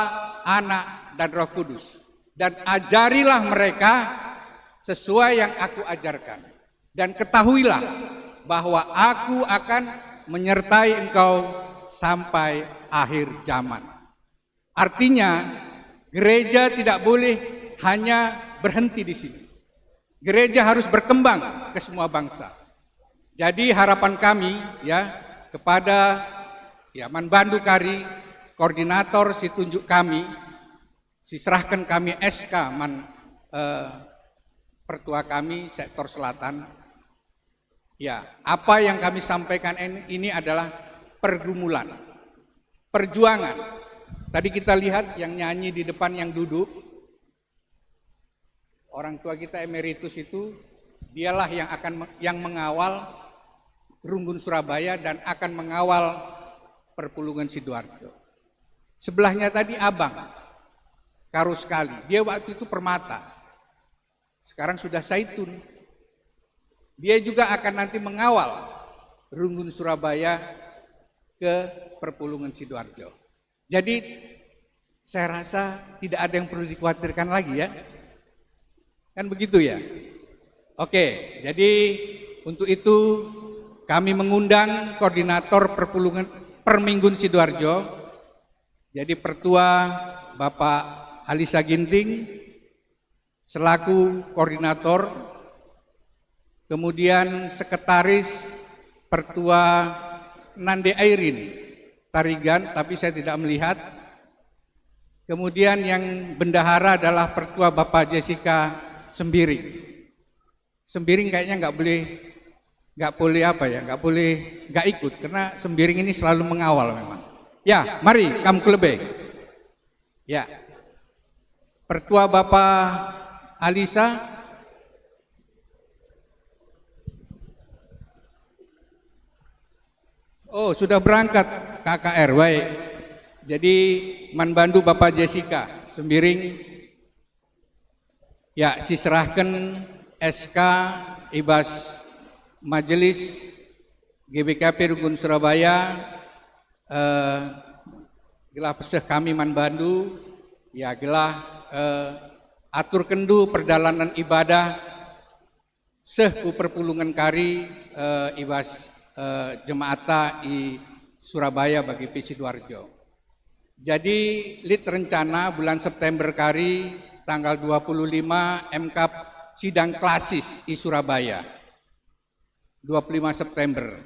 Anak, dan Roh Kudus, dan ajarilah mereka sesuai yang Aku ajarkan. Dan ketahuilah bahwa Aku akan menyertai engkau sampai akhir zaman. Artinya, gereja tidak boleh hanya berhenti di sini. Gereja harus berkembang ke semua bangsa. Jadi, harapan kami, ya, kepada, ya, man bandu kari, koordinator si tunjuk kami, si serahken kami S K man, eh, pertua kami sektor selatan. Ya, apa yang kami sampaikan en-, ini adalah pergumulan, perjuangan. Tadi kita lihat yang nyanyi di depan, yang duduk, orang tua kita emeritus itu, dialah yang akan me-, yang mengawal Runggun Surabaya dan akan mengawal Perpulungen Sidoarjo. Sebelahnya tadi abang, karo sekali. Dia waktu itu Permata, sekarang sudah Saitun. Dia juga akan nanti mengawal Runggun Surabaya ke Perpulungen Sidoarjo. Jadi, saya rasa tidak ada yang perlu dikhawatirkan lagi, ya. Kan begitu, ya? Oke, jadi untuk itu kami mengundang koordinator Perpulungen, Perminggun Sidoarjo. Jadi, Pertua Bapak Alisa Ginting selaku koordinator, kemudian sekretaris Pertua Nande Airin Tarigan, tapi saya tidak melihat. Kemudian yang bendahara adalah Pertua Bapak Jessica Sembiring. Sembiring kayaknya nggak boleh, nggak boleh apa ya, nggak boleh nggak ikut, karena Sembiring ini selalu mengawal memang. Ya, mari, kam ku lebe. Ya. Pertua Bapa Alisa. Oh, sudah berangkat K K R, baik. Jadi, man bandu Bapa Jessica Sembiring. Ya, si serahken S K i bas Majelis G B K P Runggun Surabaya, eh, gelah peseh kami man bandu, ya, gelah, eh, aturkenndu perdalanen ibadah seh ku perpulungen kari, eh, i bas, eh, jemaatta i Surabaya bagi pe Sidoarjo. Jadi, lit rencana bulan September kari, tanggal dua puluh lima, M K sidang klasis i Surabaya. Dua puluh lima September.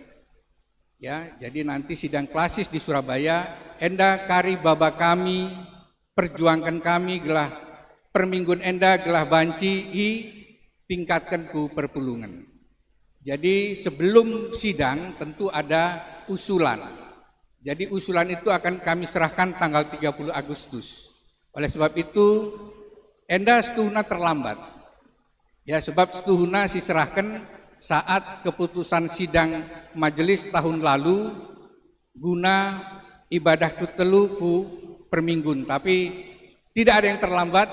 Ya, jadi nanti sidang klasis di Surabaya, enda kari baba kami, perjuangken kami gelah perminggun enda gelah banci itingkatken ku perpulungen. Jadi, sebelum sidang tentu ada usulan. Jadi, usulan itu akan kami serahkan tanggal tiga puluh Agustus. Oleh sebab itu, enda setuhuna terlambat. Ya, sebab setuhuna si serahken saat keputusan sidang majelis tahun lalu guna ibadah kutelu ku perminggun. Tapi tidak ada yang terlambat.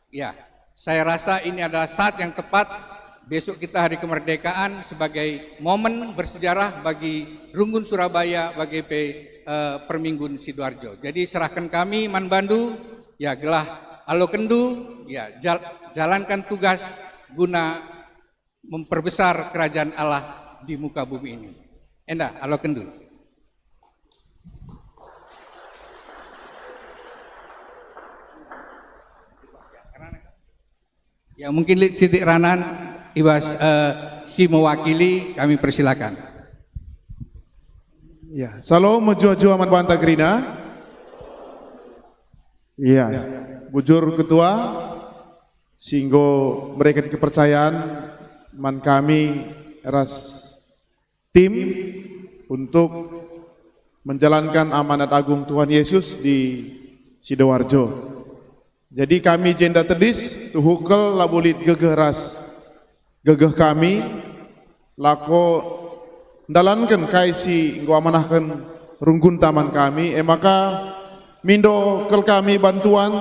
Ya, saya rasa ini adalah saat yang tepat. Besok kita hari kemerdekaan sebagai momen bersejarah bagi Runggun Surabaya, bagi pe, eh, Perminggun Sidoarjo. Jadi, serahken kami man bandu, ya, gelah alokenndu, ya, jal-, jalankan tugas guna memperbesar kerajaan Allah di muka bumi ini. Enda, alokenndu. Ya, mungkin lit sitik ranan i bas, eh, si mewakili, kami persilakan. Ya, shalom, mejuah-juah man banta kerina. Ya, bujur ketua, si enggo mereken kepercayaan man kami ras tim untuk menjalankan amanat agung Tuhan Yesus di Sidoarjo. Jadi kami jenda tedis, tuhu kal labo lit gegeh ras gegeh kami, lako ndalanken kai si enggo amanahken runggunta man kami, e maka mindo kal kami bantuan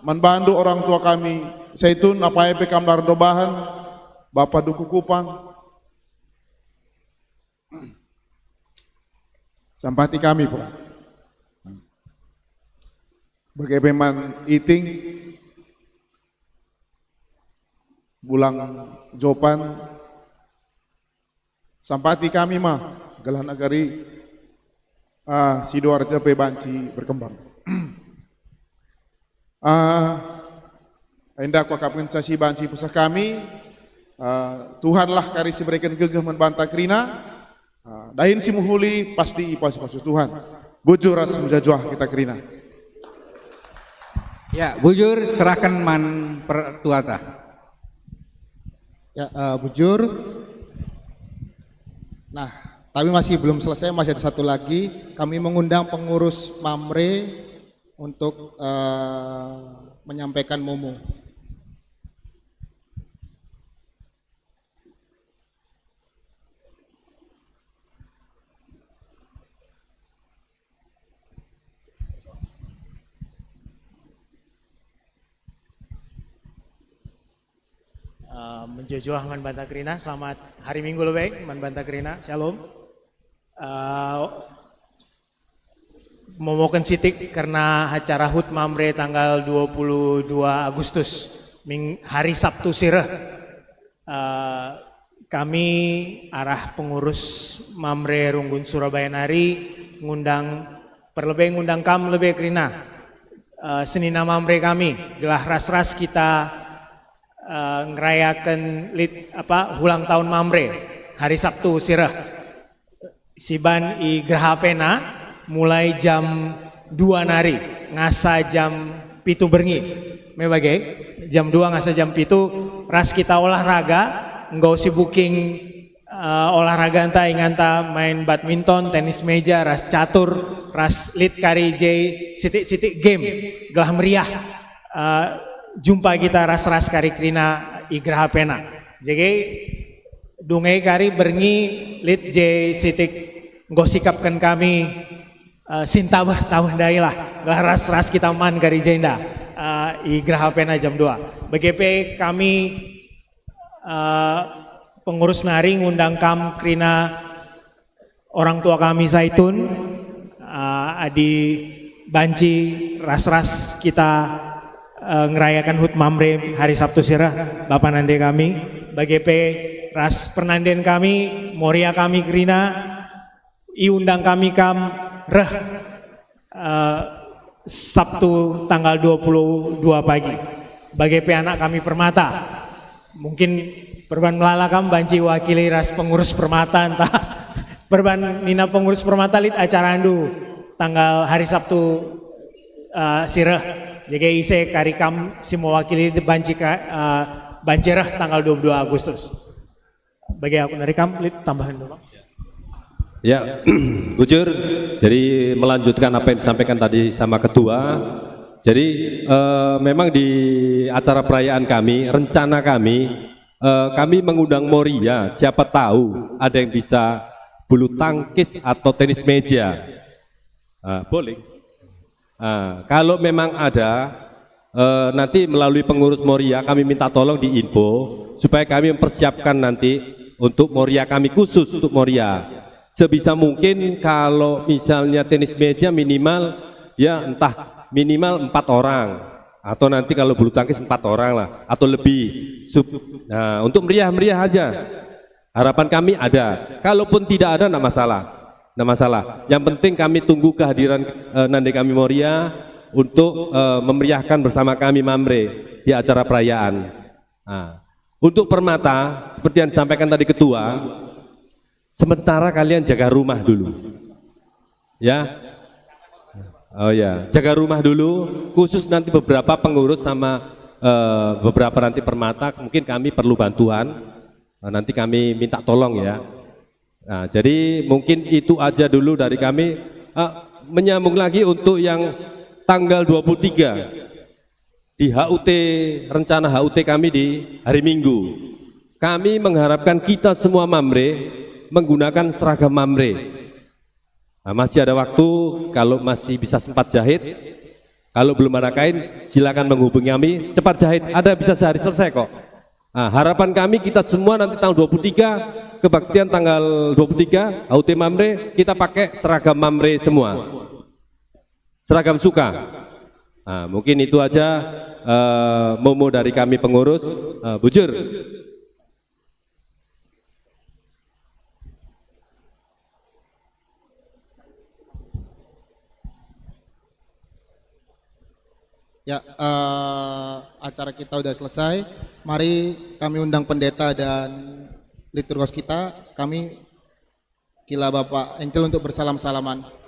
man bandu orang tua kami, Saitun, apai pe kam la erdobahen, Bapa Duku Kupang. Sampati kami, Pak. Bage pe man Iting, Bulang Jopan, sampati kami ma gelah nagari, ah, Sidoarjo pe banci berkembang. Ah, enda kuakapkenca si banci pusah kami, ah, Tuhanlah kari si bereken gegeh man banta kerina, ah, dahin si mehuli pasti ipasu-pasu Tuhan. Bujur ras mejuah-juah kita kerina. Ya, bujur serahken man pertuata. Ya, eh, bujur. Nah, tapi masih belum selesai, masih ada satu lagi. Kami mengundang pengurus Mamre untuk, eh, menyampaikan momo. Eh, mejuah-juah man banta kerina, selamat hari Minggu lebe man banta kerina. Shalom. Eh, momoken sitik kerna acara hut Mamre tanggal dua puluh dua Agustus, ming-, hari Sabtu si reh. Eh, kami arah pengurus Mamre Runggun Surabaya nari ngundang, perlebe ngundang kam lebe kerina, eh, senina Mamre kami, gelah ras-ras kita, eh, ngerayaken lit, apa, ulang tahun Mamre, hari Sabtu si reh. Siban i Graha Pena mulai jam dua nari ngasa jam pitu berngi. Me bage, jam dua ngasa jam pitu ras kita olahraga, enggo si booking, eh, olahraga enta, inganta main badminton, tenis meja, ras catur, ras lit kari je sitik-sitik game, gelah meriah, eh, jumpa kita ras-ras kari kerina i Graha Pena. Jadi, dunge kari berngi lit je sitik enggo sikapken kami, eh, sintabeh-tabeh ndai lah, gelah ras-ras kita man kari jenda, eh, i Graha Pena jam dua. Bage pe kami, eh, pengurus nari ngundang kam kerina orang tua kami Zaitun, eh, adi banci ras-ras kita, eh, ngerayaken hut Mamre hari Sabtu si reh, Bapa nande kami, bage pe ras pernanden kami, Moria kami kerina, iundang kami kam reh, eh, Sabtu tanggal dua puluh dua pagi. Bage pe anak kami Permata. Mungkin perban melala kam banci wakili ras pengurus Permata ntah perban nina pengurus Permata lit acarandu tanggal hari Sabtu, eh, si reh. Jadi ise kari kam si mewakili banci ka, eh, banci reh tanggal dua puluh dua Agustus. Bagi aku nari kam lit tambahan dulu. Ya, bujur. Jadi melanjutkan apa yang disampaikan tadi sama ketua. Jadi, eh, memang di acara perayaan kami, rencana kami, eh, kami mengundang Moria. Siapa tahu ada yang bisa bulu tangkis atau tenis meja. Eh, boleh. Ah, kalau memang ada, eh, nanti melalui pengurus Moria kami minta tolong diinfo supaya kami mempersiapkan nanti untuk Moria kami khusus untuk Moria. Sebisa mungkin kalau misalnya tenis meja minimal, ya, entah minimal empat orang atau nanti kalau bulu tangkis empat orang lah atau lebih. Sup-, nah, untuk meriah-meriah aja. Harapan kami ada. Kalaupun tidak ada, ndak masalah. Ndak masalah. Yang penting kami tunggu kehadiran, eh, nande kami Moria untuk, eh, memeriahkan bersama kami Mamre di acara perayaan. Nah, untuk Permata, seperti yang disampaikan tadi Ketua, sementara kalian jaga rumah dulu. Ya. Oh ya, jaga rumah dulu, khusus nanti beberapa pengurus sama, eh, beberapa nanti Permata, mungkin kami perlu bantuan. Nah, nanti kami minta tolong ya. Nah, jadi mungkin itu aja dulu dari kami. Eh, menyambung lagi untuk yang tanggal dua puluh tiga di H U T, rencana H U T kami di hari Minggu. Kami mengharapkan kita semua Mamre menggunakan seragam Mamre. Nah, masih ada waktu, kalau masih bisa sempat jahit, kalau belum ada kain, silakan menghubungi kami, cepat jahit, ada bisa sehari selesai kok. Nah, harapan kami kita semua nanti tanggal dua puluh tiga, kebaktian tanggal dua puluh tiga, H U T Mamre, kita pakai seragam Mamre semua. Seragam suka. Nah, mungkin itu aja, eh, momo dari kami pengurus, eh, bujur. Ya, eh, acara kita udah selesai. Mari kami undang pendeta dan liturgos kita. Kami kila Bapak Encil untuk bersalam-salaman.